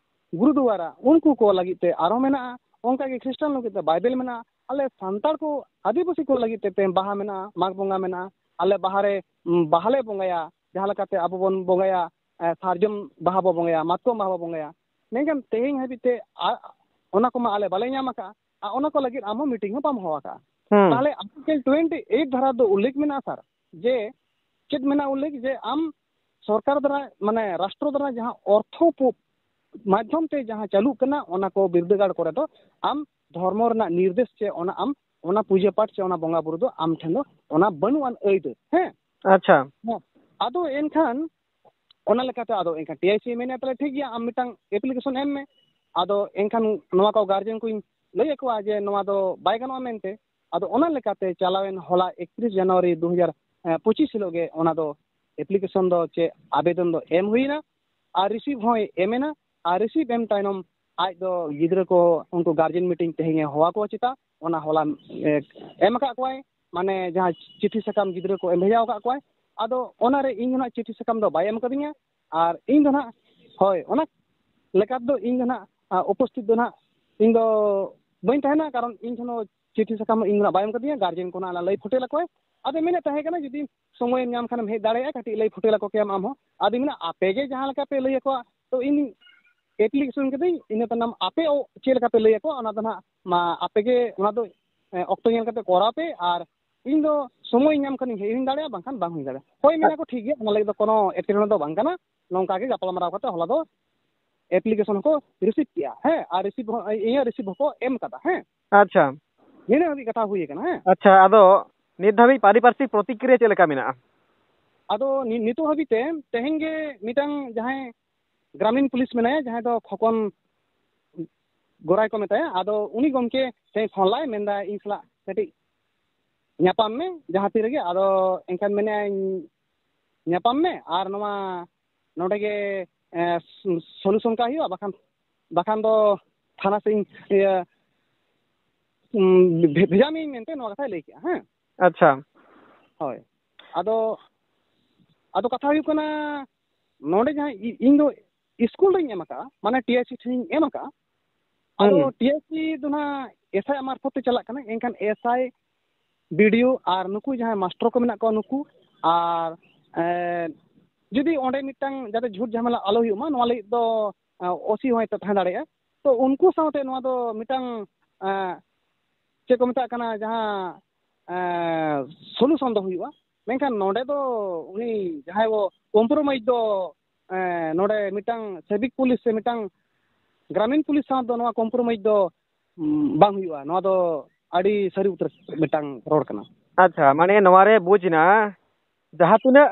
ᱜᱩᱨᱩᱫᱩᱣᱟᱨᱟ, ᱩᱱᱠᱩ ᱠᱚ ᱞᱟᱹᱜᱤᱫ ᱛᱮ ᱟᱨᱦᱚᱸ ᱢᱮᱱᱟᱜᱼᱟ, ᱚᱱᱠᱟᱜᱮ ᱠᱷᱨᱤᱥᱴᱟᱱ ᱞᱟᱹᱜᱤᱫ ᱛᱮ ᱵᱟᱭᱵᱮᱞ ᱢᱮᱱᱟᱜᱼᱟ, ᱟᱞᱮ ᱥᱟᱱᱛᱟᱲ ᱠᱚ ᱟᱹᱫᱤᱵᱟᱹᱥᱤ ᱠᱚ ᱞᱟᱹᱜᱤᱫ ᱛᱮ ᱛᱮᱦᱮᱧ ᱵᱟᱦᱟ ᱢᱮᱱᱟᱜᱼᱟ, ᱢᱟᱜᱽ ᱵᱚᱸᱜᱟ ᱢᱮᱱᱟᱜᱼᱟ, ᱟᱞᱮ ᱵᱟᱦᱟ ᱨᱮ, ᱩᱢ, ᱵᱟᱦᱟ ᱞᱮ ᱵᱚᱸᱜᱟᱭᱟ, ᱡᱟᱦᱟᱸ ᱞᱮᱠᱟᱛᱮ ᱟᱵᱚ ᱵᱚᱱ ᱵᱚᱸᱜᱟᱭᱟ, ᱮ, ᱥᱟᱨᱡᱚᱢ ᱵᱟᱦᱟ ᱵᱚ ᱵᱚᱸᱜᱟᱭᱟ, ᱢᱟᱛᱠᱚᱢ ᱵᱟᱦᱟ ᱵᱚ ᱵᱚᱸᱜᱟᱭᱟ, ᱢᱮᱱᱠᱷᱟᱱ ᱛᱮᱦᱮᱧ ᱦᱟᱹᱵᱤᱡ ᱛᱮ ᱟ-, ᱚᱱᱟ ᱠᱚᱢᱟ ᱟᱞᱮ ᱵᱟᱞᱮ ᱧᱟᱢ ᱟᱠᱟᱫᱼᱟ᱾ ᱟᱨ ᱚᱱᱟ ᱠᱚ ᱞᱟᱹᱜᱤᱫ ᱟᱢ ᱦᱚᱸ ᱢᱤᱴᱤᱝ ᱦᱚᱸ ᱵᱟᱢ ᱦᱚᱦᱚ ᱟᱠᱟᱫᱼᱟ᱾ ᱦᱩᱸ᱾ ᱛᱟᱦᱚᱞᱮ ᱟᱨᱴᱤᱠᱮᱞ ᱴᱩᱭᱮᱱᱴᱤ ᱮᱭᱤᱴ ᱫᱷᱟᱨᱟ ᱫᱚ ᱩᱞᱞᱮᱠᱷ ᱢᱮᱱᱟᱜᱼᱟ ᱥᱟᱨ, ᱡᱮ ᱪᱮᱫ ᱢᱮᱱᱟᱜᱼᱟ ᱩᱞᱞᱮᱠᱷ, ᱡᱮ ᱟᱢ ᱥᱚᱨᱠᱟᱨ ᱫᱟᱨᱟᱭ, ᱢᱟᱱᱮ ᱨᱟᱥᱴᱨᱚ ᱫᱟᱨᱟᱭ ᱡᱟᱦᱟᱸ ᱚᱨᱛᱷᱚ ᱯᱚ-, ᱢᱟᱫᱽᱫᱷᱚᱢ ᱛᱮ ᱡᱟᱦᱟᱸ ᱪᱟᱹᱞᱩᱜ ᱠᱟᱱᱟ, ᱚᱱᱟ ᱠᱚ ᱵᱤᱨᱫᱟᱹᱜᱟᱲ ᱠᱚᱨᱮ ᱫᱚ ᱟᱢ ᱫᱷᱚᱨᱢᱚ ᱨᱮᱱᱟᱜ ᱱᱤᱨᱫᱮᱥ ᱪᱮ ᱚᱱᱟ ᱟᱢ, ᱚᱱᱟ ᱯᱩᱡᱟᱹ ᱯᱟᱴ ᱪᱮ ᱚᱱᱟ ᱵᱚᱸᱜᱟ ᱵᱩᱨᱩ ᱫᱚ ᱟᱢ ᱴᱷᱮᱱ ᱫᱚ ᱚᱱᱟ ᱵᱟᱹᱱᱩᱜ ᱟᱱ ᱟᱹᱭᱫᱟᱹᱨ᱾ ᱦᱮᱸ᱾ ᱟᱪᱪᱷᱟ᱾ ᱦᱮᱸ᱾ ᱟᱫᱚ ᱮᱱᱠᱷᱟᱱ ᱚᱱᱟ ᱞᱮᱠᱟᱛᱮ ᱟᱫᱚ ᱮᱱᱠᱷᱟᱱ ᱴᱤ ᱟᱭ ᱥᱤ ᱢᱮᱱᱮᱫ ᱛᱟᱞᱮ, "ᱴᱷᱤᱠ ᱜᱮᱭᱟ, ᱟᱢ ᱢᱤᱫᱴᱟᱝ ᱮᱯᱞᱤᱠᱮᱥᱚᱱ ᱮᱢ ᱢᱮ᱾" ᱟᱫᱚ ᱮᱱᱠᱷᱟᱱ ᱱᱚᱣᱟ ᱠᱚ ᱜᱟᱨᱡᱮᱱ ᱠᱚᱧ ᱞᱟᱹᱭ ᱟᱠᱚᱣᱟ ᱡᱮ ᱱᱚᱣᱟ ᱫᱚ ᱵᱟᱭ ᱜᱟᱱᱚᱜᱼᱟ ᱢᱮᱱᱛᱮ᱾ ᱟᱫᱚ ᱚᱱᱟ ᱞᱮᱠᱟᱛᱮ ᱪᱟᱞᱟᱣᱮᱱ ᱦᱚᱞᱟ ᱮᱠᱛᱨᱤᱥ ᱡᱟᱱᱩᱣᱟᱨᱤ ᱫᱩ ᱦᱟᱡᱟᱨ ᱯᱚᱸᱪᱤᱥ ᱦᱤᱞᱳᱜ ᱜᱮ ᱚᱱᱟ ᱫᱚ ᱮᱯᱞᱤᱠᱮᱥᱚᱱ ᱫᱚ ᱪᱮ ᱟᱵᱮᱫᱚᱱ ᱫᱚ ᱮᱢ ᱦᱩᱭᱱᱟ ᱟᱨ ᱨᱤᱥᱤᱵᱷ ᱦᱚᱸᱭ ᱮᱢᱮᱱᱟ᱾ ᱟᱨ ᱨᱤᱥᱤᱵᱷ ᱮᱢ ᱛᱟᱭᱱᱚᱢ ᱟᱡ ᱫᱚ ᱜᱤᱫᱽᱨᱟᱹ ᱠᱚ ᱩᱱᱠᱩ ᱜᱟᱨᱡᱮᱱ ᱢᱤᱴᱤᱝ ᱛᱮᱦᱮᱧ ᱮ ᱦᱚᱦᱚ ᱟᱠᱚᱣᱟ ᱪᱮᱛᱟ, ᱚᱱᱟ ᱦᱚᱞᱟ, ᱮ, ᱮᱢ ᱟᱠᱟᱫ ᱠᱚᱣᱟᱭ, ᱢᱟᱱᱮ ᱡᱟᱦᱟᱸ ᱪᱤᱴᱷᱤ ᱥᱟᱠᱟᱢ ᱜᱤᱫᱽᱨᱟᱹ ᱠᱚ ᱮᱢ ᱵᱷᱮᱡᱟ ᱟᱠᱟᱫ ᱠᱚᱣᱟᱭ᱾ ᱟᱫᱚ ᱚᱱᱟᱨᱮ ᱤᱧ ᱫᱚ ᱱᱟᱜ ᱪᱤᱴᱷᱤ ᱥᱟᱠᱟᱢ ᱫᱚ ᱵᱟᱭ ᱮᱢ ᱠᱟᱫᱤᱧᱟ᱾ ᱟᱨ ᱤᱧ ᱫᱚ ᱱᱟᱜ, ᱦᱳᱭ, ᱚᱱᱟ ᱞᱮᱠᱟ ᱫᱚ ᱤᱧ ᱫᱚ ᱱᱟᱜ, ᱟ, ᱩᱯᱚᱥᱛᱷᱤᱛ ᱫᱚ ᱱᱟᱜ ᱤᱧ ᱫᱚ ᱵᱟᱹᱧ ᱛᱟᱦᱮᱱᱟ, ᱠᱟᱨᱚᱱ ᱤᱧ ᱴᱷᱮᱱ ᱦᱚᱸ ᱪᱤᱴᱷᱤ ᱥᱟᱠᱟᱢ ᱦᱚᱸ ᱤᱧ ᱫᱚ ᱱᱟᱜ ᱵᱟᱭ ᱮᱢ ᱠᱟᱫᱤᱧᱟ, ᱜᱟᱨᱡᱮᱱ ᱠᱚ ᱱᱟᱜ ᱞᱟᱹᱭ ᱯᱷᱚᱴᱮᱞ ᱟᱠᱚᱣᱟᱭ᱾ ᱟᱫᱚ ᱢᱮᱱᱮᱫ ᱛᱟᱦᱮᱸ ᱠᱟᱱᱟ, ᱡᱩᱫᱤ ᱥᱚᱢᱚᱭᱮᱢ ᱧᱟᱢ ᱠᱷᱟᱱᱮᱢ ᱦᱮᱡ ᱫᱟᱲᱮᱭᱟᱜᱼᱟ, ᱠᱟᱹᱴᱤᱡ ᱞᱟᱹᱭ ᱯᱷᱚᱴᱮᱞ ᱟᱠᱚ ᱠᱮᱭᱟᱢ ᱟᱢ ᱦᱚᱸ᱾ ᱟᱫᱚ ᱢᱮᱱᱟ, ᱟᱯᱮ ᱜᱮ ᱡᱟᱦᱟᱸ ᱞᱮᱠᱟ ᱯᱮ ᱞᱟᱹᱭ ᱟᱠᱚᱣᱟ, ᱛᱚ ᱤᱧ ᱮᱯᱞᱤᱠᱮᱥᱚᱱ ᱠᱟᱹᱫᱟᱹᱧ, ᱤᱱᱟᱹ ᱛᱟᱭᱱᱚᱢ ᱟᱯᱮ ᱚ-, ᱪᱮᱫ ᱞᱮᱠᱟ ᱯᱮ ᱞᱟᱹᱭ ᱟᱠᱚᱣᱟ, ᱚᱱᱟ ᱫᱚ ᱱᱟᱜ ᱢᱟ ᱟᱯᱮ ᱜᱮ ᱚᱱᱟ ᱫᱚ, ᱮ, ᱚᱠᱛᱚ ᱧᱮᱞ ᱠᱟᱛᱮ ᱠᱚᱨᱟᱣ ᱯᱮ, ᱟᱨ ᱤᱧ ᱫᱚ ᱥᱚᱢᱚᱭ ᱧᱟᱢ ᱠᱷᱟᱱᱤᱧ ᱦᱮᱡ ᱦᱚᱧ ᱫᱟᱲᱮᱭᱟᱜᱼᱟ, ᱵᱟᱝᱠᱷᱟᱱ ᱵᱟᱝ ᱦᱩᱭ ᱫᱟᱲᱮᱭᱟᱜᱼᱟ᱾ ᱦᱳᱭ, ᱢᱮᱱᱟ ᱠᱚ, ᱴᱷᱤᱠ ᱜᱮᱭᱟ, ᱚᱱᱟ ᱞᱟᱹᱜᱤᱫ ᱫᱚ ᱠᱳᱱᱳ ᱮᱴᱠᱮᱴᱚᱬᱮ ᱫᱚ ᱵᱟᱝ ᱠᱟᱱᱟ᱾ ᱱᱚᱝᱠᱟ ᱜᱮ ᱜᱟᱯᱟᱞᱢᱟᱨᱟᱣ ᱠᱟᱛᱮ ᱦᱚᱞᱟ ᱫᱚ ᱮᱯᱞᱤᱠᱮᱥᱚᱱ ᱦᱚᱸᱠᱚ ᱨᱤᱥᱤᱵᱷ ᱠᱮᱜᱼᱟ, ᱦᱮᱸ, ᱟᱨ ᱨᱤᱥᱤᱵᱷ ᱦᱚᱸ, ᱤᱭᱟᱹ, ᱨᱤᱥᱤᱵᱷ ᱦᱚᱸᱠᱚ ᱮᱢ ᱠᱟᱫᱟ, ᱦᱮᱸ᱾ ᱟᱪᱪᱷᱟ᱾ ᱱᱤᱱᱟᱹᱜ ᱦᱟᱹᱵᱤᱡ ᱠᱟᱛᱷᱟ ᱦᱩᱭ ᱟᱠᱟᱱᱟ, ᱦᱮᱸ᱾ ᱟᱪᱪᱷᱟ, ᱟᱫᱚ ᱱᱤᱛ ᱫᱷᱟᱹᱵᱤᱡ ᱯᱟᱨᱤᱯᱟᱨᱥᱤᱠ ᱯᱨᱚᱛᱤᱠᱨᱤᱭᱟ ᱪᱮᱫ ᱞᱮᱠᱟ ᱢᱮᱱᱟᱜᱼᱟ? ᱟᱫᱚ ᱱᱤ-, ᱱᱤᱛᱚᱜ ᱦᱟᱹᱵᱤᱡ ᱛᱮ ᱛᱮᱦᱮᱧ ᱜᱮ ᱢᱤᱫᱴᱟᱝ ᱡᱟᱦᱟᱸᱭ ᱜᱨᱟᱢᱤᱱ ᱯᱩᱞᱤᱥ ᱢᱮᱱᱟᱭᱟ, ᱡᱟᱦᱟᱸᱭ ᱫᱚ ᱠᱷᱚᱠᱚᱱ ᱜᱚᱨᱟᱭ ᱠᱚ ᱢᱮᱛᱟᱭᱟ, ᱟᱫᱚ ᱩᱱᱤ ᱜᱚᱢᱠᱮ ᱛᱮᱦᱮᱧ ᱯᱷᱳᱱ ᱞᱟᱭ ᱢᱮᱱᱫᱟ, "ᱤᱧ ᱥᱟᱞᱟᱜ ᱠᱟᱹᱴᱤᱡ ᱧᱟᱯᱟᱢ ᱢᱮ ᱡᱟᱦᱟᱸ ᱛᱤ ᱨᱮᱜᱮ", ᱟᱫᱚ ᱮᱱᱠᱷᱟᱱ ᱢᱮᱱᱮᱫᱼᱟᱭ, "ᱧᱟᱯᱟᱢ ᱢᱮ ᱟᱨ ᱱᱚᱣᱟ ᱱᱚᱰᱮ ᱜᱮ, ᱮ, ᱥᱚ-, ᱥᱚᱞᱩᱥᱚᱱ ᱠᱟᱜ ᱦᱩᱭᱩᱜᱼᱟ, ᱵᱟᱠᱷᱟᱱ, ᱵᱟᱠᱷᱟᱱ ᱫᱚ ᱛᱷᱟᱱᱟ ᱥᱮᱫ ᱤᱧ, ᱤᱭᱟᱹ, ᱩᱸ, ᱵᱷᱮ-, ᱵᱷᱮᱡᱟ ᱢᱤᱭᱟᱹᱧ" ᱢᱮᱱᱛᱮ ᱱᱚᱣᱟ ᱠᱟᱛᱷᱟᱭ ᱞᱟᱹᱭ ᱠᱮᱜᱼᱟ, ᱦᱮᱸ᱾ ᱟᱪᱪᱷᱟ᱾ ᱦᱳᱭ᱾ ᱟᱫᱚ, ᱟᱫᱚ ᱠᱟᱛᱷᱟ ᱦᱩᱭᱩᱜ ᱠᱟᱱᱟ, ᱱᱚᱰᱮ ᱡᱟᱦᱟᱸ ᱤ-, ᱤᱧ ᱫᱚ ᱤᱥᱠᱩᱞ ᱨᱤᱧ ᱮᱢ ᱟᱠᱟᱫᱼᱟ, ᱢᱟᱱᱮ ᱴᱤ ᱟᱭ ᱥᱤ ᱴᱷᱮᱱᱤᱧ ᱮᱢ ᱟᱠᱟᱫᱼᱟ᱾ ᱟᱫᱚ ᱦᱩᱸ᱾ ᱴᱤ ᱟᱭ ᱥᱤ ᱫᱚ ᱱᱟᱦᱟᱜ ᱮᱥ ᱟᱭ ᱢᱟᱨᱯᱷᱚᱛ ᱛᱮ ᱪᱟᱞᱟᱜ ᱠᱟᱱᱟ, ᱮᱱᱠᱷᱟᱱ ᱮᱥ ᱟᱭ, ᱵᱤ ᱰᱤ ᱳ ᱟᱨ ᱱᱩᱠᱩ ᱡᱟᱦᱟᱸᱭ ᱢᱟᱥᱴᱟᱨ ᱠᱚ ᱢᱮᱱᱟᱜ ᱠᱚᱣᱟ ᱱᱩᱠᱩ, ᱟᱨ, ᱮᱸ, ᱡᱩᱫᱤ ᱚᱸᱰᱮ ᱢᱤᱫᱴᱟᱝ ᱡᱟᱛᱮ ᱡᱷᱩᱴ ᱡᱷᱟᱢᱮᱞᱟ ᱟᱞᱚ ᱦᱩᱭᱩᱜ ᱢᱟ, ᱱᱚᱣᱟ ᱞᱟᱹᱜᱤᱫ ᱫᱚ, ᱮᱸ, ᱳ ᱥᱤ ᱦᱚᱸᱭ ᱛᱟᱦᱮᱸ ᱫᱟᱲᱮᱭᱟᱜᱼᱟ᱾ ᱛᱚ ᱩᱱᱠᱩ ᱥᱟᱶᱛᱮ ᱱᱚᱣᱟ ᱫᱚ ᱢᱤᱫᱴᱟᱝ, ᱮᱸ, ᱪᱮᱫ ᱠᱚ ᱢᱮᱛᱟᱜ ᱠᱟᱱᱟ, ᱡᱟᱦᱟᱸ, ᱮᱸ, ᱥᱚᱞᱩᱥᱚᱱ ᱫᱚ ᱦᱩᱭᱩᱜᱼᱟ᱾ ᱢᱮᱱᱠᱷᱟᱱ ᱱᱚᱰᱮ ᱫᱚ ᱩᱱᱤ ᱡᱟᱦᱟᱸᱭ ᱵᱚ ᱠᱚᱢᱯᱨᱳᱢᱟᱭᱤᱡᱽ ᱫᱚ ᱱᱚᱰᱮ ᱢᱤᱫᱴᱟᱝ ᱥᱮᱵᱤᱠ ᱯᱩᱞᱤᱥ ᱥᱮ ᱢᱤᱫᱴᱟᱝ ᱜᱨᱟᱢᱤᱱ ᱯᱩᱞᱤᱥ ᱥᱟᱶ ᱫᱚ ᱱᱚᱣᱟ ᱠᱚᱢᱯᱨᱳᱢᱟᱭᱤᱡᱽ ᱫᱚ ᱵᱟᱝ ᱦᱩᱭᱩᱜᱼᱟ᱾ ᱱᱚᱣᱟ ᱫᱚ ᱟᱹᱰᱤ ᱥᱟᱹᱨᱤ ᱩᱛᱟᱹᱨ ᱢᱤᱫᱴᱟᱝ ᱨᱚᱲ ᱠᱟᱱᱟ᱾ ᱟᱪᱪᱷᱟ, ᱢᱟᱱᱮ ᱱᱚᱣᱟ ᱨᱮ ᱵᱩᱡᱽ ᱮᱱᱟ, ᱡᱟᱦᱟᱸ ᱛᱤᱱᱟᱹᱜ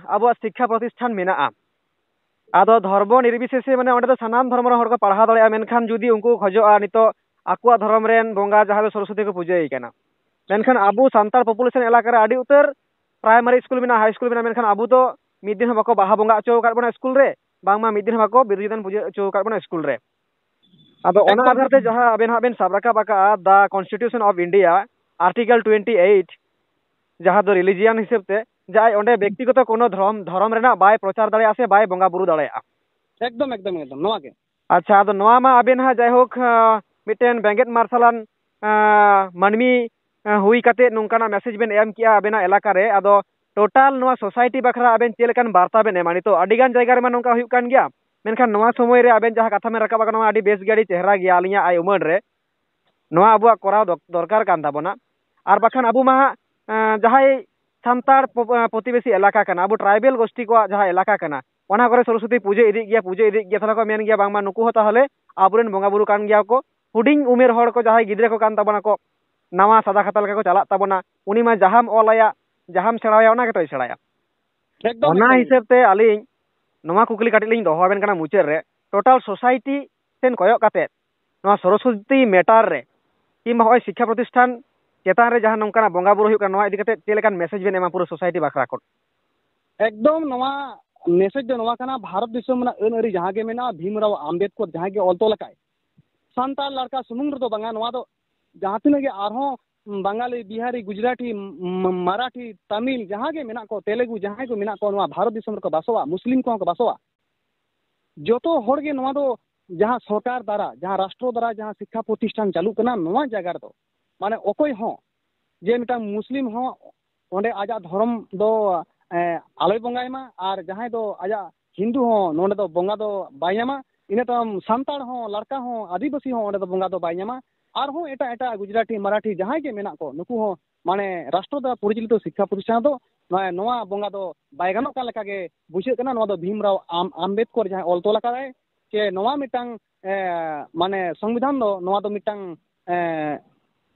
ᱟᱵᱚᱣᱟᱜ ᱥᱤᱠᱠᱷᱟ ᱯᱨᱚᱛᱤᱥᱴᱷᱟᱱ ᱢᱮᱱᱟᱜᱼᱟ, ᱟᱫᱚ ᱫᱷᱚᱨᱢᱚ ᱱᱤᱨᱵᱤᱥᱮᱥᱮ ᱢᱟᱱᱮ ᱚᱸᱰᱮ ᱫᱚ ᱥᱟᱱᱟᱢ ᱫᱷᱚᱨᱢᱚ ᱨᱮᱱ ᱦᱚᱲ ᱠᱚ ᱯᱟᱲᱦᱟᱣ ᱫᱟᱲᱮᱭᱟᱜᱼᱟ᱾ ᱢᱮᱱᱠᱷᱟᱱ ᱡᱩᱫᱤ ᱩᱱᱠᱩ ᱠᱷᱚᱡᱚᱜᱼᱟ ᱱᱤᱛᱚᱜ ᱟᱠᱚᱣᱟᱜ ᱫᱷᱚᱨᱚᱢ ᱨᱮᱱ ᱵᱚᱸᱜᱟ ᱡᱟᱦᱟᱸ ᱫᱚ ᱥᱚᱨᱚᱥᱚᱛᱤ ᱠᱚ ᱯᱩᱡᱟᱹᱭ ᱠᱟᱱᱟ, ᱢᱮᱱᱠᱷᱟᱱ ᱟᱵᱚ ᱥᱟᱱᱛᱟᱲ ᱯᱚᱯᱩᱞᱮᱥᱚᱱ ᱮᱞᱟᱠᱟ ᱨᱮ ᱟᱹᱰᱤ ᱩᱛᱟᱹᱨ ᱯᱨᱟᱭᱢᱟᱨᱤ ᱥᱠᱩᱞ ᱢᱮᱱᱟᱜᱼᱟ, ᱦᱟᱭ ᱥᱠᱩᱞ ᱢᱮᱱᱟᱜᱼᱟ, ᱢᱮᱱᱠᱷᱟᱱ ᱟᱵᱚ ᱫᱚ ᱢᱤᱫ ᱫᱤᱱ ᱦᱚᱸ ᱵᱟᱠᱚ ᱵᱟᱦᱟ ᱵᱚᱸᱜᱟ ᱦᱚᱪᱚ ᱟᱠᱟᱫ ᱵᱚᱱᱟ ᱥᱠᱩᱞ ᱨᱮ, ᱵᱟᱝᱢᱟ ᱢᱤᱫ ᱫᱤᱱ ᱦᱚᱸ ᱵᱟᱠᱚ ᱵᱤᱫᱩ ᱪᱟᱸᱫᱟᱱ ᱯᱩᱡᱟᱹ ᱦᱚᱪᱚ ᱟᱠᱟᱫ ᱵᱚᱱᱟ ᱥᱠᱩᱞ ᱨᱮ᱾ ᱟᱫᱚ ᱚᱱᱟ ᱟᱫᱷᱟᱨ ᱛᱮ ᱡᱟᱦᱟᱸ ᱟᱵᱮᱱ ᱦᱟᱸᱜ ᱵᱮᱱ ᱥᱟᱵ ᱨᱟᱠᱟᱵ ᱟᱠᱟᱫᱼᱟ, the Constitution of India, Article twenty eight, ᱡᱟᱦᱟᱸ ᱫᱚ ᱨᱤᱞᱤᱡᱤᱭᱟᱱ ᱦᱤᱥᱟᱹᱵ ᱛᱮ, ᱡᱟᱦᱟᱸᱭ ᱚᱸᱰᱮ ᱵᱮᱠᱛᱤᱜᱚᱛᱚ ᱠᱳᱱᱳ ᱫᱷᱚᱨᱚᱢ, ᱫᱷᱚᱨᱚᱢ ᱨᱮᱱᱟᱜ ᱵᱟᱭ ᱯᱨᱚᱪᱟᱨ ᱫᱟᱲᱮᱭᱟᱜᱼᱟ ᱥᱮ ᱵᱟᱭ ᱵᱚᱸᱜᱟ ᱵᱩᱨᱩ ᱫᱟᱲᱮᱭᱟᱜᱼᱟ᱾ ᱮᱠᱫᱚᱢ, ᱮᱠᱫᱚᱢ, ᱮᱠᱫᱚᱢ, ᱱᱚᱣᱟ ᱜᱮ᱾ ᱟᱪᱪᱷᱟ, ᱟᱫᱚ ᱱᱚᱣᱟ ᱢᱟ ᱟᱵᱮᱱ ᱦᱟᱸᱜ ᱡᱟᱭᱦᱳᱠ, ᱟᱸ, ᱢᱤᱫᱴᱮᱱ ᱵᱮᱸᱜᱮᱫ ᱢᱟᱨᱥᱟᱞᱟᱱ, ᱟᱸ, ᱢᱟᱹᱱᱢᱤ, ᱟᱸ, ᱦᱩᱭ ᱠᱟᱛᱮ ᱱᱚᱝᱠᱟᱱᱟᱜ ᱢᱮᱥᱮᱡᱽ ᱵᱮᱱ ᱮᱢ ᱠᱮᱜᱼᱟ ᱟᱵᱮᱱᱟᱜ ᱮᱞᱟᱠᱟ ᱨᱮ᱾ ᱟᱫᱚ ᱴᱳᱴᱟᱞ ᱱᱚᱣᱟ ᱥᱳᱥᱟᱭᱴᱤ ᱵᱟᱠᱷᱨᱟ ᱟᱵᱮᱱ ᱪᱮᱫ ᱞᱮᱠᱟᱱ ᱵᱟᱨᱛᱟ ᱵᱮᱱ ᱮᱢᱟ? ᱱᱤᱛᱚᱜ ᱟᱹᱰᱤ ᱜᱟᱱ ᱡᱟᱭᱜᱟ ᱨᱮᱢᱟ ᱱᱚᱝᱠᱟ ᱦᱩᱭᱩᱜ ᱠᱟᱱ ᱜᱮᱭᱟ, ᱢᱮᱱᱠᱷᱟᱱ ᱱᱚᱣᱟ ᱥᱚᱢᱚᱭ ᱨᱮ ᱟᱵᱮᱱ ᱡᱟᱦᱟᱸ ᱠᱟᱛᱷᱟ ᱵᱮᱱ ᱨᱟᱠᱟᱵ ᱟᱠᱟᱫᱟ, ᱱᱚᱣᱟ ᱟᱹᱰᱤ ᱵᱮᱥ ᱜᱮ, ᱟᱹᱰᱤ ᱪᱮᱦᱨᱟ ᱜᱮᱭᱟ ᱟᱹᱞᱤᱧᱟᱜ ᱟᱭ ᱩᱢᱟᱹᱱ ᱨᱮ᱾ ᱱᱚᱣᱟ ᱟᱵᱚᱣᱟᱜ ᱠᱚᱨᱟᱣ ᱫᱚ-, ᱫᱚᱨᱠᱟᱨ ᱠᱟᱱ ᱛᱟᱵᱚᱱᱟ᱾ ᱟᱨ ᱵᱟᱠᱷᱟᱱ ᱟᱵᱚ ᱢᱟ ᱦᱟᱸᱜ, ᱮᱸ, ᱡᱟᱦᱟᱸᱭ ᱥᱟᱱᱛᱟᱲ ᱯᱚ-, ᱮᱸ, ᱯᱨᱚᱛᱤᱵᱮᱥᱤ ᱮᱞᱟᱠᱟ ᱠᱟᱱᱟ, ᱟᱵᱚ ᱴᱨᱟᱭᱵᱮᱞ ᱜᱳᱥᱴᱤ ᱠᱚᱣᱟᱜ ᱡᱟᱦᱟᱸ ᱮᱞᱟᱠᱟ ᱠᱟᱱᱟ, ᱚᱱᱟ ᱠᱚᱨᱮ ᱥᱚᱨᱚᱥᱚᱛᱤ ᱯᱩᱡᱟᱹ ᱤᱫᱤᱜ ᱜᱮᱭᱟ, ᱯᱩᱡᱟᱹ ᱤᱫᱤᱜ ᱜᱮᱭᱟ, ᱛᱟᱦᱚᱞᱮ ᱠᱚ ᱢᱮᱱ ᱜᱮᱭᱟ, "ᱵᱟᱝᱢᱟ ᱱᱩᱠᱩ ᱦᱚᱸ ᱛᱟᱦᱚᱞᱮ ᱟᱵᱚᱨᱮᱱ ᱵᱚᱸᱜᱟ ᱵᱩᱨᱩ ᱠᱟᱱ ᱜᱮᱭᱟ ᱠᱚ, ᱦᱩᱰᱤᱧ ᱩᱢᱮᱨ ᱦᱚᱲ ᱠᱚ, ᱡᱟᱦᱟᱸᱭ ᱜᱤᱫᱽᱨᱟᱹ ᱠᱚ ᱠᱟᱱ ᱛᱟᱵᱚᱱᱟ ᱠᱚ, ᱱᱟᱣᱟ ᱥᱟᱫᱟ ᱠᱷᱟᱛᱟ ᱞᱮᱠᱟ ᱠᱚ ᱪᱟᱞᱟᱜ ᱛᱟᱵᱚᱱᱟ, ᱩᱱᱤ ᱢᱟ ᱡᱟᱦᱟᱸᱢ ᱚᱞ ᱟᱭᱟ, ᱡᱟᱦᱟᱸᱢ ᱥᱮᱬᱟᱣᱟᱭᱟ, ᱚᱱᱟ ᱜᱮᱛᱚᱭ ᱥᱮᱬᱟᱭᱟ᱾" ᱮᱠᱫᱚᱢ, ᱚᱱᱟ ᱮᱠᱫᱚᱢ᱾ ᱦᱤᱥᱟᱹᱵ ᱛᱮ ᱟᱹᱞᱤᱧ ᱱᱚᱣᱟ ᱠᱩᱠᱞᱤ ᱠᱟᱹᱴᱤᱡ ᱞᱤᱧ ᱫᱚᱦᱚ ᱟᱵᱮᱱ ᱠᱟᱱᱟ ᱢᱩᱪᱟᱹᱫ ᱨᱮ, ᱴᱳᱴᱟᱞ ᱥᱳᱥᱟᱭᱴᱤ ᱥᱮᱱ ᱠᱚᱭᱚᱜ ᱠᱟᱛᱮ ᱱᱚᱣᱟ ᱥᱚᱨᱚᱥᱚᱛᱤ ᱢᱮᱴᱟᱨ ᱨᱮ ᱠᱤᱝᱵᱟ ᱦᱚᱸᱜᱼᱚᱭ ᱥᱤᱠᱠᱷᱟ ᱯᱨᱚᱛᱤᱥᱴᱷᱟᱱ ᱪᱮᱛᱟᱱ ᱨᱮ ᱡᱟᱦᱟᱸ ᱱᱚᱝᱠᱟᱱᱟᱜ ᱵᱚᱸᱜᱟ ᱵᱩᱨᱩ ᱦᱩᱭᱩᱜ ᱠᱟᱱᱟ, ᱱᱚᱣᱟ ᱤᱫᱤ ᱠᱟᱛᱮ ᱪᱮᱫ ᱞᱮᱠᱟᱱ ᱢᱮᱥᱮᱡᱽ ᱵᱮᱱ ᱮᱢᱟ ᱯᱩᱨᱟᱹ ᱥᱳᱥᱟᱭᱴᱤ ᱵᱟᱠᱷᱨᱟ ᱠᱷᱚᱱ? ᱮᱠᱫᱚᱢ ᱱᱚᱣᱟ ᱢᱮᱥᱮᱡᱽ ᱫᱚ ᱱᱚᱣᱟ ᱠᱟᱱᱟ, ᱵᱷᱟᱨᱚᱛ ᱫᱤᱥᱚᱢ ᱨᱮᱱᱟᱜ ᱟᱹᱱ ᱟᱹᱨᱤ ᱡᱟᱦᱟᱸ ᱜᱮ ᱢᱮᱱᱟᱜᱼᱟ, ᱵᱷᱤᱢᱨᱟᱣ ᱟᱢᱵᱮᱫᱠᱚᱨ ᱡᱟᱦᱟᱸᱭ ᱜᱮ ᱚᱞ ᱛᱚᱞ ᱟᱠᱟᱫ, ᱥᱟᱱᱛᱟᱲ ᱞᱟᱲᱠᱟ ᱥᱩᱢᱩᱝ ᱨᱮᱫᱚ ᱵᱟᱝᱟ, ᱱᱚᱣᱟ ᱫᱚ ᱡᱟᱦᱟᱸ ᱛᱤᱱᱟᱹᱜ ᱜᱮ ᱟᱨᱦᱚᱸ ᱵᱟᱝᱟᱞᱤ, ᱵᱤᱦᱟᱨᱤ, ᱜᱩᱡᱽᱨᱟᱴᱤ, ᱢ-, ᱢᱟᱨᱟᱴᱷᱤ, ᱛᱟᱢᱤᱞ ᱡᱟᱦᱟᱸ ᱜᱮ ᱢᱮᱱᱟᱜ ᱠᱚ, ᱛᱮᱞᱮᱜᱩ ᱡᱟᱦᱟᱸᱭ ᱠᱚ ᱢᱮᱱᱟᱜ ᱠᱚ, ᱱᱚᱣᱟ ᱵᱷᱟᱨᱚᱛ ᱫᱤᱥᱚᱢ ᱨᱮᱠᱚ ᱵᱟᱥᱚᱜᱼᱟ, ᱢᱩᱥᱞᱤᱢ ᱠᱚᱦᱚᱸ ᱠᱚ ᱵᱟᱥᱚᱜᱼᱟ, ᱡᱚᱛᱚ ᱦᱚᱲ ᱜᱮ ᱱᱚᱣᱟ ᱫᱚ ᱡᱟᱦᱟᱸ ᱥᱚᱨᱠᱟᱨ ᱫᱟᱨᱟ, ᱡᱟᱦᱟᱸ ᱨᱟᱥᱴᱨᱚ ᱫᱟᱨᱟ ᱡᱟᱦᱟᱸ ᱥᱤᱠᱠᱷᱟ ᱯᱨᱚᱛᱤᱥᱴᱷᱟᱱ ᱪᱟᱹᱞᱩᱜ ᱠᱟᱱᱟ, ᱱᱚᱣᱟ ᱡᱟᱭᱜᱟ ᱨᱮᱫᱚ ᱢᱟᱱᱮ ᱚᱠᱚᱭ ᱦᱚᱸ, ᱡᱮ ᱢᱤᱫᱴᱟᱝ ᱢᱩᱥᱞᱤᱢ ᱦᱚᱸ ᱚᱸᱰᱮ ᱟᱡᱟᱜ ᱫᱷᱚᱨᱚᱢ ᱫᱚ, ᱮ, ᱟᱞᱚᱭ ᱵᱚᱸᱜᱟᱭ ᱢᱟ, ᱟᱨ ᱡᱟᱦᱟᱸᱭ ᱫᱚ ᱟᱡᱟᱜ ᱦᱤᱱᱫᱩ ᱦᱚᱸ ᱱᱚᱸᱰᱮ ᱫᱚ ᱵᱚᱸᱜᱟ ᱫᱚ ᱵᱟᱭ ᱧᱟᱢᱟ᱾ ᱤᱱᱟᱹ ᱛᱟᱭᱚᱢ ᱥᱟᱱᱛᱟᱲ ᱦᱚᱸ, ᱞᱟᱲᱠᱟ ᱦᱚᱸ, ᱟᱹᱫᱤᱵᱟᱹᱥᱤ ᱦᱚᱸ ᱚᱸᱰᱮ ᱫᱚ ᱵᱚᱸᱜᱟ ᱫᱚ ᱵᱟᱭ ᱧᱟᱢᱟ᱾ ᱟᱨᱦᱚᱸ ᱮᱴᱟᱜ ᱮᱴᱟᱜ ᱜᱩᱡᱽᱨᱟᱴᱤ, ᱢᱟᱨᱟᱴᱷᱤ ᱡᱟᱦᱟᱸᱭ ᱜᱮ ᱢᱮᱱᱟᱜ ᱠᱚ, ᱱᱩᱠᱩ ᱦᱚᱸ ᱢᱟᱱᱮ ᱨᱟᱥᱴᱨᱚ ᱫᱟᱨᱟ ᱯᱚᱨᱤᱪᱟᱞᱤᱛᱚ ᱥᱤᱠᱠᱷᱟ ᱯᱨᱚᱛᱤᱥᱴᱷᱟᱱ ᱫᱚ ᱱᱚᱣᱟ, ᱱᱚᱣᱟ ᱵᱚᱸᱜᱟ ᱫᱚ ᱵᱟᱭ ᱜᱟᱱᱚᱜ ᱠᱟᱱ ᱞᱮᱠᱟ ᱜᱮ ᱵᱩᱡᱷᱟᱹᱜ ᱠᱟᱱᱟ᱾ ᱱᱚᱣᱟ ᱫᱚ ᱵᱷᱤᱢᱨᱟᱣ ᱟᱢ-, ᱟᱢᱵᱮᱫᱠᱚᱨ ᱡᱟᱦᱟᱸᱭ ᱚᱞ ᱛᱚᱞ ᱟᱠᱟᱫᱟᱭ, ᱡᱮ ᱱᱚᱣᱟ ᱢᱤᱫᱴᱟᱝ, ᱮ, ᱢᱟᱱᱮ ᱥᱚᱝᱵᱤᱫᱷᱟᱱ ᱫᱚ, ᱱᱚᱣᱟ ᱫᱚ ᱢᱤᱫᱴᱟᱝ, ᱮ,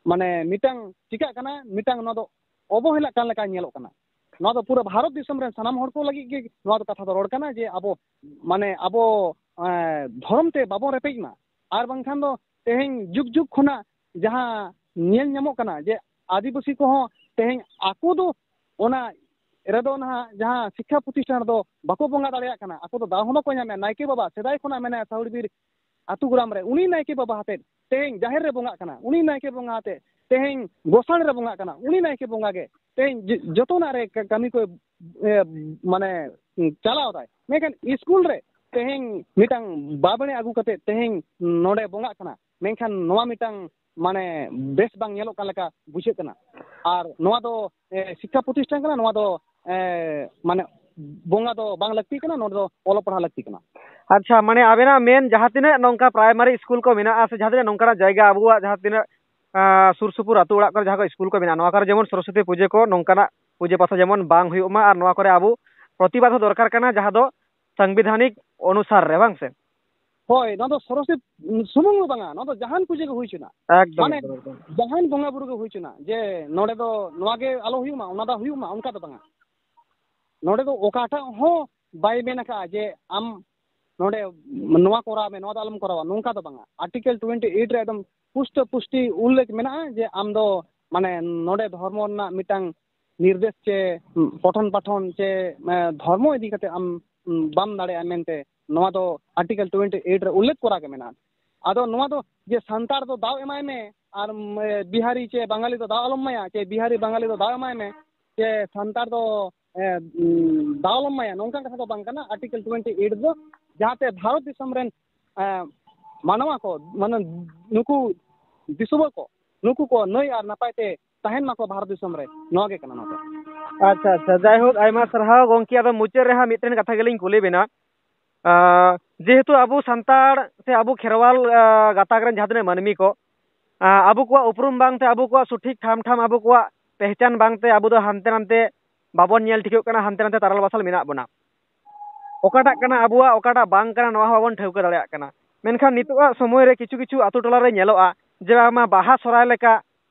ᱢᱟᱱᱮ ᱢᱤᱫᱴᱟᱝ ᱪᱤᱠᱟᱹᱜ ᱠᱟᱱᱟ, ᱢᱤᱫᱴᱟᱝ ᱱᱚᱣᱟ ᱫᱚ ᱚᱵᱚᱦᱮᱞᱟᱜ ᱠᱟᱱ ᱞᱮᱠᱟ ᱧᱮᱞᱚᱜ ᱠᱟᱱᱟ᱾ ᱱᱚᱣᱟ ᱫᱚ ᱯᱩᱨᱟᱹ ᱵᱷᱟᱨᱚᱛ ᱫᱤᱥᱚᱢ ᱨᱮᱱ ᱥᱟᱱᱟᱢ ᱦᱚᱲ ᱠᱚ ᱞᱟᱹᱜᱤᱫ ᱜᱮ ᱱᱚᱣᱟ ᱫᱚ ᱠᱟᱛᱷᱟ ᱫᱚ ᱨᱚᱲ ᱠᱟᱱᱟ, ᱡᱮ ᱟᱵᱚ, ᱢᱟᱱᱮ ᱟᱵᱚ, ᱮ, ᱫᱷᱚᱨᱚᱢ ᱛᱮ ᱵᱟᱵᱚᱱ ᱨᱮᱯᱮᱡ ᱢᱟ᱾ ᱟᱨ ᱵᱟᱝᱠᱷᱟᱱ ᱫᱚ ᱛᱮᱦᱮᱧ ᱡᱩᱜᱽ ᱡᱩᱜᱽ ᱠᱷᱚᱱᱟᱜ ᱡᱟᱦᱟᱸ ᱧᱮᱞ ᱧᱟᱢᱚᱜ ᱠᱟᱱᱟ, ᱡᱮ ᱟᱹᱫᱤᱵᱟᱹᱥᱤ ᱠᱚᱦᱚᱸ ᱛᱮᱦᱮᱧ ᱟᱠᱚ ᱫᱚ ᱚᱱᱟ ᱨᱮᱫᱚ ᱱᱟᱦᱟᱜ ᱡᱟᱦᱟᱸ ᱥᱤᱠᱠᱷᱟ ᱯᱨᱚᱛᱤᱥᱴᱷᱟᱱ ᱨᱮᱫᱚ ᱵᱟᱠᱚ ᱵᱚᱸᱜᱟ ᱫᱟᱲᱮᱭᱟᱜ ᱠᱟᱱᱟ, ᱟᱠᱚ ᱫᱚ ᱫᱟᱣ ᱦᱚᱸ ᱵᱟᱠᱚ ᱧᱟᱢᱮᱫᱼᱟ᱾ ᱱᱟᱭᱠᱮ ᱵᱟᱵᱟ ᱥᱮᱫᱟᱭ ᱠᱷᱚᱱᱟᱜ ᱢᱮᱱᱟᱭᱟ ᱥᱟᱣᱲᱵᱤᱨ ᱟᱹᱛᱩ ᱜᱚᱲᱟᱢ ᱨᱮ, ᱩᱱᱤ ᱱᱟᱭᱠᱮ ᱵᱟᱵᱟ ᱟᱛᱮᱫ ᱛᱮᱦᱮᱧ ᱡᱟᱦᱮᱨ ᱨᱮ ᱵᱚᱸᱜᱟᱜ ᱠᱟᱱᱟ, ᱩᱱᱤ ᱱᱟᱭᱠᱮ ᱵᱚᱸᱜᱟ ᱟᱛᱮᱫ ᱛᱮᱦᱮᱧ ᱜᱚᱥᱟᱬᱮ ᱨᱮ ᱵᱚᱸᱜᱟᱜ ᱠᱟᱱᱟ, ᱩᱱᱤ ᱱᱟᱭᱠᱮ ᱵᱚᱸᱜᱟ ᱜᱮ ᱛᱮᱦᱮᱧ ᱡ-, ᱡᱚᱛᱚᱱᱟᱜ ᱨᱮ ᱠᱟ-, ᱠᱟᱹᱢᱤ ᱠᱚ, ᱮ, ᱢᱟᱱᱮ, ᱪᱟᱞᱟᱣ ᱫᱟᱭ᱾ ᱢᱮᱱᱠᱷᱟᱱ ᱤᱥᱠᱩᱞ ᱨᱮ ᱛᱮᱦᱮᱧ ᱢᱤᱫᱴᱟᱝ ᱵᱟᱵᱲᱮ ᱟᱹᱜᱩ ᱠᱟᱛᱮᱫ ᱛᱮᱦᱮᱧ ᱱᱚᱰᱮ ᱵᱚᱸᱜᱟᱜ ᱠᱟᱱᱟ, ᱢᱮᱱᱠᱷᱟᱱ ᱱᱚᱣᱟ ᱢᱤᱫᱴᱟᱝ, ᱢᱟᱱᱮ, ᱵᱮᱥ ᱵᱟᱝ ᱧᱮᱞᱚᱜ ᱠᱟᱱ ᱞᱮᱠᱟ ᱵᱩᱡᱷᱟᱹᱜ ᱠᱟᱱᱟ᱾ ᱟᱨ ᱱᱚᱣᱟ ᱫᱚ, ᱮ, ᱥᱤᱠᱠᱷᱟ ᱯᱨᱚᱛᱤᱥᱴᱷᱟᱱ ᱠᱟᱱᱟ, ᱱᱚᱣᱟ ᱫᱚ, ᱮ, ᱢᱟᱱᱮ, ᱵᱚᱸᱜᱟ ᱫᱚ ᱵᱟᱝ ᱞᱟᱹᱠᱛᱤ ᱠᱟᱱᱟ, ᱱᱚᱰᱮ ᱫᱚ ᱚᱞᱚᱜ ᱯᱟᱲᱦᱟᱜ ᱞᱟᱹᱠᱛᱤ ᱠᱟᱱᱟ᱾ ᱟᱪᱪᱷᱟ, ᱢᱟᱱᱮ, ᱟᱵᱮᱱᱟᱜ ᱢᱮᱱ ᱡᱟᱦᱟᱸ ᱛᱤᱱᱟᱹᱜ ᱱᱚᱝᱠᱟ ᱯᱨᱟᱭᱢᱟᱨᱤ ᱥᱠᱩᱞ ᱠᱚ ᱢᱮᱱᱟᱜᱼᱟ, ᱥᱮ ᱡᱟᱦᱟᱸ ᱛᱤᱱᱟᱹᱜ ᱱᱚᱝᱠᱟᱱᱟᱜ ᱡᱟᱭᱜᱟ ᱟᱵᱚᱣᱟᱜ ᱡᱟᱦᱟᱸ ᱛᱤᱱᱟᱹᱜ, ᱟᱸ, ᱥᱩᱨ ᱥᱩᱯᱩᱨ ᱟᱹᱛᱩ ᱚᱲᱟᱜ ᱠᱚᱨᱮ ᱡᱟᱦᱟᱸ ᱠᱚ ᱥᱠᱩᱞ ᱠᱚ ᱢᱮᱱᱟᱜᱼᱟ, ᱱᱚᱣᱟ ᱠᱚᱨᱮ ᱡᱮᱢᱚᱱ ᱥᱚᱨᱚᱥᱚᱛᱤ ᱯᱩᱡᱟᱹ ᱠᱚ, ᱱᱚᱝᱠᱟᱱᱟᱜ ᱯᱩᱡᱟᱹ ᱯᱟᱥᱟ ᱡᱮᱢᱚᱱ ᱵᱟᱝ ᱦᱩᱭᱩᱜ ᱢᱟ, ᱟᱨ ᱱᱚᱣᱟ ᱠᱚᱨᱮ ᱟᱵᱚ ᱯᱨᱚᱛᱤᱵᱟᱫ ᱦᱚᱸ ᱫᱚᱨᱠᱟᱨ ᱠᱟᱱᱟ, ᱡᱟᱦᱟᱸ ᱫᱚ ᱥᱟᱝᱵᱤᱫᱷᱟᱱᱤᱠ ᱚᱱᱩᱥᱟᱨ ᱨᱮ, ᱵᱟᱝ ᱥᱮ? ᱦᱳᱭ, ᱱᱚᱣᱟ ᱫᱚ ᱥᱚᱨᱚᱥᱚᱛᱤ ᱥᱩᱢᱩᱝ ᱫᱚ ᱵᱟᱝᱟ, ᱱᱚᱣᱟ ᱫᱚ ᱡᱟᱦᱟᱱ ᱯᱩᱡᱟᱹ ᱜᱮ ᱦᱩᱭ ᱦᱚᱪᱚᱱᱟ᱾ ᱮᱠᱫᱚᱢ, ᱢᱟᱱᱮ, ᱮᱠᱫᱚᱢ, ᱮᱠᱫᱚᱢ᱾ ᱡᱟᱦᱟᱱ ᱵᱚᱸᱜᱟ ᱵᱩᱨᱩ ᱜᱮ ᱦᱩᱭ ᱦᱚᱪᱚᱱᱟ, ᱡᱮ ᱱᱚᱰᱮ ᱫᱚ ᱱᱚᱣᱟ ᱜᱮ ᱟᱞᱚ ᱦᱩᱭᱩᱜ ᱢᱟ, ᱚᱱᱟ ᱫᱚ ᱦᱩᱭᱩᱜ ᱢᱟ, ᱚᱱᱠᱟ ᱫᱚ ᱵᱟᱝᱟ᱾ ᱱᱚᱰᱮ ᱫᱚ ᱚᱠᱟᱴᱟᱜ ᱦᱚᱸ ᱵᱟᱭ ᱢᱮᱱ ᱟᱠᱟᱫᱼᱟ ᱡᱮ ᱟᱢ ᱱᱚᱰᱮ ᱱᱚᱣᱟ ᱠᱚᱨᱟᱣ ᱢᱮ, ᱱᱚᱣᱟ ᱫᱚ ᱟᱞᱚᱢ ᱠᱚᱨᱟᱣᱟ, ᱱᱚᱝᱠᱟ ᱫᱚ ᱵᱟᱝᱟ᱾ ᱟᱨᱴᱤᱠᱮᱞ ᱴᱩᱭᱮᱱᱴᱤ ᱮᱭᱤᱴ ᱨᱮ ᱮᱠᱫᱚᱢ ᱯᱩᱥᱴᱟᱹ ᱯᱩᱥᱴᱤ ᱩᱞᱞᱮᱠᱷ ᱢᱮᱱᱟᱜᱼᱟ ᱡᱮ ᱟᱢ ᱫᱚ, ᱢᱟᱱᱮ, ᱱᱚᱰᱮ ᱫᱷᱚᱨᱢᱚ ᱨᱮᱱᱟᱜ ᱢᱤᱫᱴᱟᱝ ᱱᱤᱨᱫᱮᱥ ᱪᱮ ᱯᱚᱴᱷᱚᱱ ᱯᱟᱴᱷᱚᱱ ᱪᱮ, ᱮ, ᱫᱷᱚᱨᱢᱚ ᱤᱫᱤ ᱠᱟᱛᱮ ᱟᱢ, ᱩᱢ, ᱵᱟᱢ ᱫᱟᱲᱮᱭᱟᱜᱼᱟ ᱢᱮᱱᱛᱮ ᱱᱚᱣᱟ ᱫᱚ ᱟᱨᱴᱤᱠᱮᱞ ᱴᱩᱭᱮᱱᱴᱤ ᱮᱭᱤᱴ ᱨᱮ ᱩᱞᱞᱮᱠᱷ ᱠᱚᱨᱟ ᱜᱮ ᱢᱮᱱᱟᱜᱼᱟ᱾ ᱟᱫᱚ ᱱᱚᱣᱟ ᱫᱚ ᱡᱮ ᱥᱟᱱᱛᱟᱲ ᱫᱚ ᱫᱟᱣ ᱮᱢᱟᱭ ᱢᱮ ᱟᱨ, ᱩᱢ, ᱮ, ᱵᱤᱦᱟᱨᱤ ᱪᱮ ᱵᱟᱝᱜᱟᱞᱤ ᱫᱚ ᱫᱟᱣ ᱟᱞᱚᱢ ᱮᱢᱟᱭᱟ, ᱪᱮ ᱵᱤᱦᱟᱨᱤ ᱵᱟᱝᱜᱟᱞᱤ ᱫᱚ ᱫᱟᱣ ᱮᱢᱟᱭ ᱢᱮ, ᱪᱮ ᱥᱟᱱᱛᱟᱲ ᱫᱚ, ᱮ, ᱩᱢ, ᱫᱟᱣ ᱟᱞᱚᱢ ᱮᱢᱟᱭᱟ, ᱱᱚᱝᱠᱟᱱ ᱠᱟᱛᱷᱟ ᱫᱚ ᱵᱟᱝ ᱠᱟᱱᱟ᱾ ᱟᱨᱴᱤᱠᱮᱞ ᱴᱩᱭᱮᱱᱴᱤ ᱮᱭᱤᱴ ᱫᱚ ᱡᱟᱦᱟᱸᱛᱮ ᱵᱷᱟᱨᱚᱛ ᱫᱤᱥᱚᱢ ᱨᱮᱱ, ᱮ, ᱢᱟᱱᱣᱟ ᱠᱚ, ᱢᱟᱱᱮ ᱱᱩᱠᱩ ᱫᱤᱥᱩᱣᱟᱹ ᱠᱚ, ᱱᱩᱠᱩ ᱠᱚ ᱱᱟᱹᱭ ᱟᱨ ᱱᱟᱯᱟᱭ ᱛᱮ ᱛᱟᱦᱮᱱ ᱢᱟᱠᱚ ᱵᱷᱟᱨᱚᱛ ᱫᱤᱥᱚᱢ ᱨᱮ, ᱱᱚᱣᱟ ᱜᱮ ᱠᱟᱱᱟ ᱱᱚᱣᱟ ᱫᱚ᱾ ᱟᱪᱪᱷᱟ, ᱟᱪᱪᱷᱟ, ᱡᱟᱭᱦᱳᱠ, ᱟᱭᱢᱟ ᱥᱟᱨᱦᱟᱣ ᱜᱚᱢᱠᱮ᱾ ᱟᱫᱚ ᱢᱩᱪᱟᱹᱫ ᱨᱮ ᱦᱟᱸᱜ ᱢᱤᱫᱴᱮᱱ ᱠᱟᱛᱷᱟ ᱜᱮᱞᱤᱧ ᱠᱩᱞᱤ ᱵᱮᱱᱟ, ᱟᱸ, ᱡᱮᱦᱮᱛᱩ ᱟᱵᱚ ᱥᱟᱱᱛᱟᱲ ᱥᱮ ᱟᱵᱚ ᱠᱷᱮᱨᱣᱟᱞ, ᱟᱸ, ᱜᱟᱛᱟᱠ ᱨᱮᱱ ᱡᱟᱦᱟᱸ ᱛᱤᱱᱟᱹᱜ ᱢᱟᱹᱱᱢᱤ ᱠᱚ, ᱟᱸ, ᱟᱵᱚ ᱠᱚᱣᱟᱜ ᱩᱯᱨᱩᱢ ᱵᱟᱝᱛᱮ, ᱟᱵᱚ ᱠᱚᱣᱟᱜ ᱥᱚᱴᱷᱤᱠ ᱴᱷᱟᱢ ᱴᱷᱟᱢ, ᱟᱵᱚ ᱠᱚᱣᱟᱜ ᱯᱮᱦᱪᱟᱱ ᱵᱟᱝᱛᱮ ᱟᱵᱚ ᱫᱚ ᱦᱟᱱᱛᱮ ᱱᱟᱱᱛᱮ ᱵᱟᱵᱚᱱ ᱧᱮᱞ ᱴᱷᱤᱠᱚᱜ ᱠᱟᱱᱟ, ᱦᱟᱱᱛᱮ ᱱᱟᱛᱮ ᱛᱟᱨᱟᱞ ᱵᱟᱥᱟᱞ ᱢᱮᱱᱟᱜ ᱵᱚᱱᱟ᱾ ᱚᱠᱟᱴᱟᱜ ᱠᱟᱱᱟ ᱟᱵᱚᱣᱟᱜ, ᱚᱠᱟᱴᱟᱜ ᱵᱟᱝ ᱠᱟᱱᱟ, ᱱᱚᱣᱟ ᱦᱚᱸ ᱵᱟᱵᱚᱱ ᱴᱷᱟᱹᱣᱠᱟᱹ ᱫᱟᱲᱮᱭᱟᱜ ᱠᱟᱱᱟ᱾ ᱢᱮᱱᱠᱷᱟᱱ ᱱᱤᱛᱚᱜᱟᱜ ᱥᱚᱢᱚᱭ ᱨᱮ ᱠᱤᱪᱷᱩ ᱠᱤᱪᱷᱩ ᱟᱛᱳ ᱴᱚᱞᱟ ᱨᱮ ᱧᱮᱞᱚᱜᱼᱟ ᱡᱮ ᱵᱟᱝᱢᱟ ᱵᱟᱦᱟ ᱥᱚᱨᱦᱟᱭ ᱞᱮᱠᱟ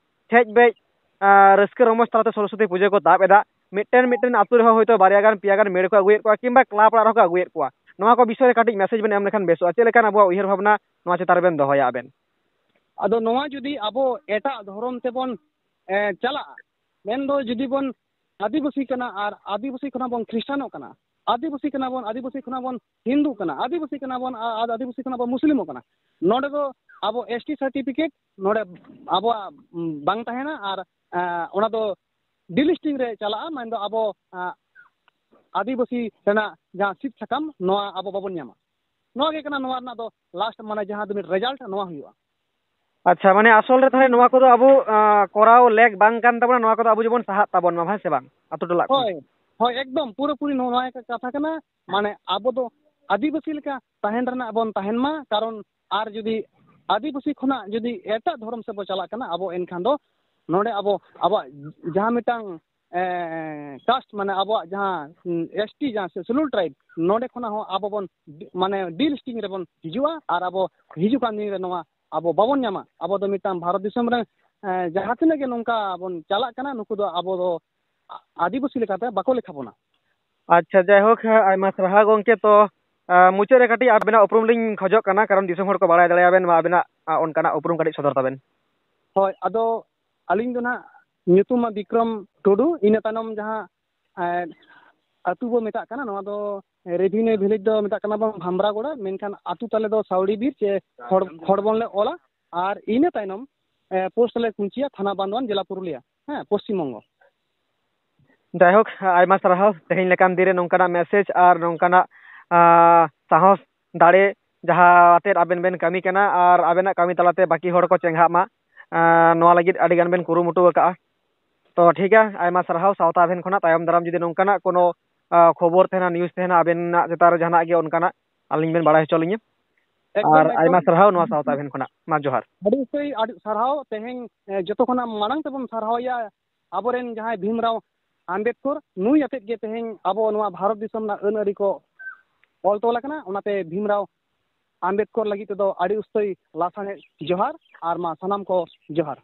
ᱪᱷᱮᱡ ᱵᱮᱡ, ᱟᱨ ᱨᱟᱹᱥᱠᱟᱹ ᱨᱚᱢᱚᱡᱽ ᱛᱟᱞᱟᱛᱮ ᱥᱚᱨᱚᱥᱚᱛᱤ ᱯᱩᱡᱟᱹ ᱠᱚ ᱛᱟᱵ ᱮᱫᱟ᱾ ᱢᱤᱫᱴᱮᱱ ᱢᱤᱫᱴᱮᱱ ᱟᱛᱳ ᱨᱮᱦᱚᱸ ᱦᱚᱭᱛᱳ ᱵᱟᱨᱭᱟ ᱜᱟᱱ, ᱯᱮᱭᱟ ᱜᱟᱱ ᱢᱮᱲ ᱠᱚ ᱟᱹᱜᱩᱭᱮᱫ ᱠᱚᱣᱟ, ᱠᱤᱝᱵᱟ ᱠᱞᱟᱵᱽ ᱚᱲᱟᱜ ᱨᱮᱦᱚᱸ ᱠᱚ ᱟᱹᱜᱩᱭᱮᱫ ᱠᱚᱣᱟ᱾ ᱱᱚᱣᱟ ᱠᱚ ᱵᱤᱥᱚᱭ ᱨᱮ ᱠᱟᱹᱴᱤᱡ ᱢᱮᱥᱮᱡᱽ ᱵᱮᱱ ᱮᱢ ᱞᱮᱠᱷᱟᱱ ᱵᱮᱥᱚᱜᱼᱟ᱾ ᱪᱮᱫ ᱞᱮᱠᱟᱱ ᱟᱵᱚᱣᱟᱜ ᱩᱭᱦᱟᱹᱨ ᱵᱷᱟᱵᱽᱱᱟ ᱱᱚᱣᱟ ᱪᱮᱛᱟᱱ ᱨᱮᱵᱮᱱ ᱫᱚᱦᱚᱭᱟ ᱟᱵᱮᱱ? ᱟᱫᱚ ᱱᱚᱣᱟ ᱡᱩᱫᱤ ᱟᱵᱚ ᱮᱴᱟᱜ ᱫᱷᱚᱨᱚᱢ ᱛᱮᱵᱚᱱ, ᱮ, ᱪᱟᱞᱟᱜᱼᱟ, ᱢᱮᱱᱫᱚ ᱡᱩᱫᱤ ᱵᱚᱱ ᱟᱹᱫᱤᱵᱟᱹᱥᱤ ᱠᱟᱱᱟ ᱟᱨ ᱟᱹᱫᱤᱵᱟᱹᱥᱤ ᱠᱷᱚᱱᱟᱜ ᱵᱚᱱ ᱠᱷᱨᱤᱥᱴᱟᱱᱚᱜ ᱠᱟᱱᱟ, ᱟᱹᱫᱤᱵᱟᱹᱥᱤ ᱠᱟᱱᱟ ᱵᱚᱱ, ᱟᱹᱫᱤᱵᱟᱹᱥᱤ ᱠᱷᱚᱱᱟᱜ ᱵᱚᱱ ᱦᱤᱱᱫᱩ ᱠᱟᱱᱟ, ᱟᱹᱫᱤᱵᱟᱹᱥᱤ ᱠᱟᱱᱟ ᱵᱚᱱ, ᱟ-, ᱟᱹᱫᱤᱵᱟᱹᱥᱤ ᱠᱷᱚᱱᱟᱜ ᱵᱚᱱ ᱢᱩᱥᱞᱤᱢᱚᱜ ᱠᱟᱱᱟ, ᱱᱚᱰᱮ ᱫᱚ ᱟᱵᱚ ᱮᱥ ᱴᱤ ᱥᱟᱨᱴᱤᱯᱷᱤᱠᱮᱴ ᱱᱚᱰᱮ ᱟᱵᱚᱣᱟᱜ, ᱩᱢ, ᱵᱟᱝ ᱛᱟᱦᱮᱱᱟ ᱟᱨ, ᱮ, ᱚᱱᱟ ᱫᱚ ᱰᱤᱞᱤᱥᱴᱤᱝ ᱨᱮ ᱪᱟᱞᱟᱜᱼᱟ, ᱢᱮᱱᱫᱚ ᱟᱵᱚ, ᱮ, ᱟᱹᱫᱤᱵᱟᱹᱥᱤ ᱨᱮᱱᱟᱜ ᱡᱟᱦᱟᱸ ᱥᱤᱫ ᱥᱟᱠᱟᱢ, ᱱᱚᱣᱟ ᱟᱵᱚ ᱵᱟᱵᱚᱱ ᱧᱟᱢᱟ᱾ ᱱᱚᱣᱟ ᱜᱮ ᱠᱟᱱᱟ ᱱᱚᱣᱟ ᱨᱮᱱᱟᱜ ᱫᱚ ᱞᱟᱥᱴ, ᱢᱟᱱᱮ ᱡᱟᱦᱟᱸ ᱫᱚ ᱢᱤᱫ ᱨᱮᱡᱟᱞᱴ ᱱᱚᱣᱟ ᱦᱩᱭᱩᱜᱼᱟ᱾ ᱟᱪᱪᱷᱟ, ᱢᱟᱱᱮ ᱟᱥᱚᱞ ᱨᱮ ᱛᱟᱦᱚᱞᱮ ᱱᱚᱣᱟ ᱠᱚᱫᱚ ᱟᱵᱚ, ᱟ, ᱠᱚᱨᱟᱣ ᱞᱮᱠ ᱵᱟᱝ ᱠᱟᱱ ᱛᱟᱵᱚᱱᱟ, ᱱᱚᱣᱟ ᱠᱚᱫᱚ ᱟᱵᱚ ᱡᱮᱢᱚᱱ ᱥᱟᱦᱟᱜ ᱛᱟᱵᱚᱱ ᱢᱟ, ᱦᱮᱸ ᱥᱮ ᱵᱟᱝ? ᱟᱛᱳ ᱴᱚᱞᱟ ᱠᱷᱚᱱ᱾ ᱦᱳᱭ, ᱦᱳᱭ, ᱮᱠᱫᱚᱢ ᱯᱩᱨᱟᱹᱯᱩᱨᱤ ᱱᱚᱣᱟ ᱠᱟᱛᱷᱟ ᱠᱟᱱᱟ᱾ ᱢᱟᱱᱮ ᱟᱵᱚ ᱫᱚ ᱟᱹᱫᱤᱵᱟᱹᱥᱤ ᱞᱮᱠᱟ ᱛᱟᱦᱮᱱ ᱨᱮᱱᱟᱜ ᱵᱚᱱ ᱛᱟᱦᱮᱱ ᱢᱟ, ᱠᱟᱨᱚᱱ ᱟᱨ ᱡᱩᱫᱤ ᱟᱹᱫᱤᱵᱟᱹᱥᱤ ᱠᱷᱚᱱᱟᱜ ᱡᱩᱫᱤ ᱮᱴᱟᱜ ᱫᱷᱚᱨᱚᱢ ᱥᱮᱫ ᱵᱚ ᱪᱟᱞᱟᱜ ᱠᱟᱱᱟ, ᱟᱵᱚ ᱮᱱᱠᱷᱟᱱ ᱫᱚ ᱱᱚᱰᱮ ᱟᱵᱚ, ᱟᱵᱚᱣᱟᱜ ᱡᱟᱦᱟᱸ ᱢᱤᱫᱴᱟᱝ, ᱮ, ᱠᱟᱥᱴ, ᱢᱟᱱᱮ ᱟᱵᱚᱣᱟᱜ ᱡᱟᱦᱟᱸ, ᱩᱸ, ᱮᱥ ᱴᱤ, ᱡᱟᱦᱟᱸ ᱥᱮ ᱥᱤᱰᱩᱞ ᱴᱨᱟᱭᱤᱵᱽ, ᱱᱚᱰᱮ ᱠᱷᱚᱱᱟᱜ ᱦᱚᱸ ᱟᱵᱚ ᱵᱚᱱ ᱰᱤ-, ᱢᱟᱱᱮ ᱰᱤᱞᱤᱥᱴᱤᱝ ᱨᱮᱵᱚᱱ ᱦᱤᱡᱩᱜᱼᱟ ᱟᱨ ᱟᱵᱚ ᱦᱤᱡᱩᱜ ᱠᱟᱱ ᱫᱤᱱ ᱨᱮ ᱱᱚᱣᱟ ᱟᱵᱚ ᱵᱟᱵᱚᱱ ᱧᱟᱢᱟ᱾ ᱟᱵᱚ ᱫᱚ ᱢᱤᱫᱴᱟᱝ ᱵᱷᱟᱨᱚᱛ ᱫᱤᱥᱚᱢ ᱨᱮ, ᱮ, ᱡᱟᱦᱟᱸ ᱛᱤᱱᱟᱹᱜ ᱜᱮ ᱱᱚᱝᱠᱟ ᱵᱚᱱ ᱪᱟᱞᱟᱜ ᱠᱟᱱᱟ, ᱱᱩᱠᱩ ᱫᱚ ᱟᱵᱚ ᱫᱚ ᱟ-, ᱟᱹᱫᱤᱵᱟᱹᱥᱤ ᱞᱮᱠᱟᱛᱮ ᱵᱟᱠᱚ ᱞᱮᱠᱷᱟ ᱵᱚᱱᱟ᱾ ᱟᱪᱪᱷᱟ, ᱡᱟᱭᱦᱳᱠ, ᱟᱭᱢᱟ ᱥᱟᱨᱦᱟᱣ ᱜᱚᱢᱠᱮ᱾ ᱛᱚ, ᱟ, ᱢᱩᱪᱟᱹᱫ ᱨᱮ ᱠᱟᱹᱴᱤᱡ ᱟᱵᱮᱱᱟᱜ ᱩᱯᱨᱩᱢ ᱞᱤᱧ ᱠᱷᱚᱡᱚᱜ ᱠᱟᱱᱟ, ᱠᱟᱨᱚᱱ ᱫᱤᱥᱚᱢ ᱦᱚᱲ ᱠᱚ ᱵᱟᱲᱟᱭ ᱫᱟᱲᱮᱭᱟᱵᱮᱱ ᱢᱟ, ᱟᱵᱮᱱᱟᱜ, ᱟ, ᱚᱱᱠᱟᱱᱟᱜ ᱩᱯᱨᱩᱢ ᱠᱟᱹᱴᱤᱡ ᱥᱚᱫᱚᱨ ᱛᱟᱵᱮᱱ᱾ ᱦᱳᱭ, ᱟᱫᱚ ᱟᱹᱞᱤᱧ ᱫᱚ ᱱᱟᱦᱟᱜ ᱧᱩᱛᱩᱢ ᱢᱟ ᱵᱤᱠᱨᱚᱢ ᱴᱩᱰᱩ, ᱤᱱᱟᱹ ᱛᱟᱭᱱᱚᱢ ᱡᱟᱦᱟᱸ, ᱮᱸ, ᱟᱹᱛᱩ ᱵᱚ ᱢᱮᱛᱟᱜ ᱠᱟᱱᱟ, ᱱᱚᱣᱟ ᱫᱚ ᱨᱮᱵᱷᱤᱱᱤᱭᱩ ᱵᱷᱤᱞᱮᱡᱽ ᱫᱚ ᱢᱮᱛᱟᱜ ᱠᱟᱱᱟ ᱵᱚᱱ ᱵᱷᱟᱢᱵᱽᱨᱟᱜᱚᱲᱟ, ᱢᱮᱱᱠᱷᱟᱱ ᱟᱹᱛᱩ ᱛᱟᱞᱮ ᱫᱚ ᱥᱟᱣᱲᱤ ᱵᱤᱨ ᱪᱮ ᱦᱚᱲ, ᱦᱚᱲ ᱵᱚᱱ ᱞᱮ ᱚᱞᱟ, ᱟᱨ ᱤᱱᱟᱹ ᱛᱟᱭᱱᱚᱢ, ᱮ, ᱯᱳᱥᱴ ᱞᱮ ᱠᱩᱧᱪᱤᱭᱟ, ᱛᱷᱟᱱᱟ ᱵᱟᱱᱫᱳᱣᱟᱱ, ᱡᱮᱞᱟ ᱯᱩᱨᱩᱞᱤᱭᱟ, ᱦᱮᱸ, ᱯᱚᱥᱪᱤᱢ ᱵᱚᱝᱜᱚ᱾ ᱡᱟᱭᱦᱳᱠ, ᱟᱭᱢᱟ ᱥᱟᱨᱦᱟᱣ ᱛᱮᱦᱮᱧ ᱞᱮᱠᱟᱱ ᱫᱤᱱ ᱨᱮ ᱱᱚᱝᱠᱟᱱᱟᱜ ᱢᱮᱥᱮᱡᱽ ᱟᱨ ᱱᱚᱝᱠᱟᱱᱟᱜ, ᱟ, ᱥᱟᱦᱚᱥ, ᱫᱟᱲᱮ ᱡᱟᱦᱟᱸ ᱟᱛᱮᱫ ᱟᱵᱮᱱ ᱵᱮᱱ ᱠᱟᱹᱢᱤ ᱠᱟᱱᱟ ᱟᱨ ᱟᱵᱮᱱᱟᱜ ᱠᱟᱹᱢᱤ ᱛᱟᱞᱟᱛᱮ ᱵᱟᱹᱠᱤ ᱦᱚᱲ ᱠᱚ ᱪᱮᱸᱜᱷᱟᱜ ᱢᱟ, ᱟ, ᱱᱚᱣᱟ ᱞᱟᱹᱜᱤᱫ ᱟᱹᱰᱤ ᱜᱟᱱ ᱵᱮᱱ ᱠᱩᱨᱩᱢᱩᱴᱩ ᱟᱠᱟᱫᱼᱟ᱾ ᱛᱚ ᱴᱷᱤᱠ ᱜᱮᱭᱟ, ᱟᱭᱢᱟ ᱥᱟᱨᱦᱟᱣ᱾ ᱥᱟᱶᱛᱟ ᱟᱵᱮᱱ ᱠᱷᱚᱱᱟᱜ ᱛᱟᱭᱚᱢ ᱫᱟᱨᱟᱢ ᱡᱩᱫᱤ ᱱᱚᱝᱠᱟᱱᱟᱜ ᱠᱳᱱᱳ, ᱟ, ᱠᱷᱚᱵᱚᱨ ᱛᱟᱦᱮᱱᱟ, ᱱᱤᱭᱩᱡᱽ ᱛᱟᱦᱮᱱᱟ, ᱟᱵᱮᱱᱟᱜ ᱪᱮᱛᱟᱱ ᱨᱮ ᱡᱟᱦᱟᱱᱟᱜ ᱜᱮ ᱚᱱᱠᱟᱱᱟᱜ ᱟᱹᱞᱤᱧ ᱵᱮᱱ ᱵᱟᱲᱟᱭ ᱦᱚᱪᱚ ᱞᱤᱧᱟ᱾ ᱮᱠᱫᱚᱢ, ᱟᱨ ᱮᱠᱫᱚᱢ᱾ ᱟᱭᱢᱟ ᱥᱟᱨᱦᱟᱣ ᱱᱚᱣᱟ ᱥᱟᱶᱛᱟ ᱟᱵᱮᱱ ᱠᱷᱚᱱᱟᱜ᱾ ᱢᱟ ᱡᱚᱦᱟᱨ᱾ ᱟᱹᱰᱤ ᱩᱛᱟᱹᱨ, ᱟᱹᱰᱤ ᱥᱟᱨᱦᱟᱣ᱾ ᱛᱮᱦᱮᱧ, ᱮ, ᱡᱚᱛᱚ ᱠᱷᱚᱱᱟᱜ ᱢᱟᱲᱟᱝ ᱛᱮᱵᱚᱱ ᱥᱟᱨᱦᱟᱣᱮᱭᱟ ᱟᱵᱚᱨᱮᱱ ᱡᱟᱦᱟᱸᱭ ᱵᱷᱤᱢ ᱨᱟᱣ ᱟᱢᱵᱮᱫᱠᱚᱨ, ᱱᱩᱭ ᱟᱛᱮᱫ ᱜᱮ ᱛᱮᱦᱮᱧ ᱟᱵᱚ ᱱᱚᱣᱟ ᱵᱷᱟᱨᱚᱛ ᱫᱤᱥᱚᱢ ᱨᱮᱱᱟᱜ ᱟᱹᱱ ᱟᱹᱨᱤ ᱠᱚ ᱚᱞ ᱛᱚᱞ ᱟᱠᱟᱱᱟ᱾ ᱚᱱᱟᱛᱮ ᱵᱷᱤᱢᱨᱟᱣ ᱟᱢᱵᱮᱫᱠᱚᱨ ᱞᱟᱹᱜᱤᱫ ᱛᱮᱫᱚ ᱟᱹᱰᱤ ᱩᱥᱛᱟᱹᱭ ᱞᱟᱥᱟᱲᱦᱮᱫ ᱡᱚᱦᱟᱨ ᱟᱨ ᱢᱟ ᱥᱟᱱᱟᱢ ᱠᱚ ᱡᱚᱦᱟᱨ᱾